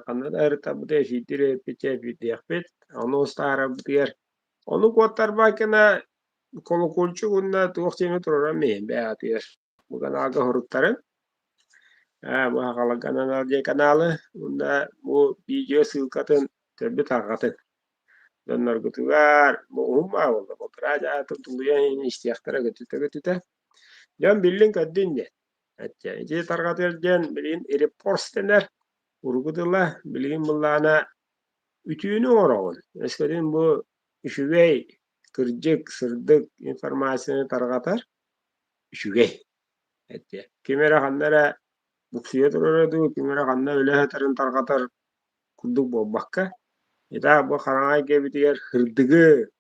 Ханна да ырытарбыт эфирдиир эппит эфирдиэхпит. Ону таһаарарбытыгар ону куоттарбаккына колокольчик уонна туох диэни туруоран иһин бэйэҕитигэр бу каналга хоруттарын бу Хахаларга ананар диэн каналы уонна бу видео ссылкатын төрдү тарҕатын дьонноргутугар бу уһун баа буолла балтараа чаатын тулуйан иһин истиэхтэрэ көтүтэ-көтүтэ дьон биллин-көрдүн диэн Ити тарҕатыар диэн билигин репорс дэнэр уругу тыла билигин былаана үтүөнү оҥороҕун. Өскөтүн бу үчүгэй, кырдьык, сырдык информацияны тарҕатар үчүгэй. Ити ким эрэ ханна эрэ буксуйа турара дуу, ким эрэ ханна үлэ сытарын тарҕатар курдук буолбакка, итаа бу хараҥа эйгэбитигэр сырдыгы,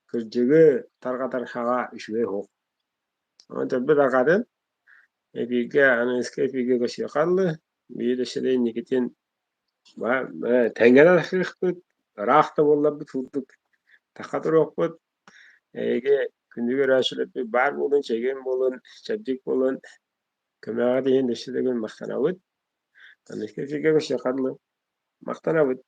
кырдьыгы тарҕатар хаҕа үчүгэй суох. Онон төрбүт аҕатын эпииргэ аныгыскы эпииргэ көрсүөххэ дылы, биир өссө да инникитин тэҥҥэ да тахсыахпыт, ыраах да буолларбыт курдук тахха туруохпут. Эһиги күндү көрөөччүлэрбит баар буолун, чэгиэн буолун, чэбдик буолун, көмөҕүт иһин өссө да күн махтанабыт. Аныгыскы эфиргэ көрсүөххэ дылы. Махтанабыт.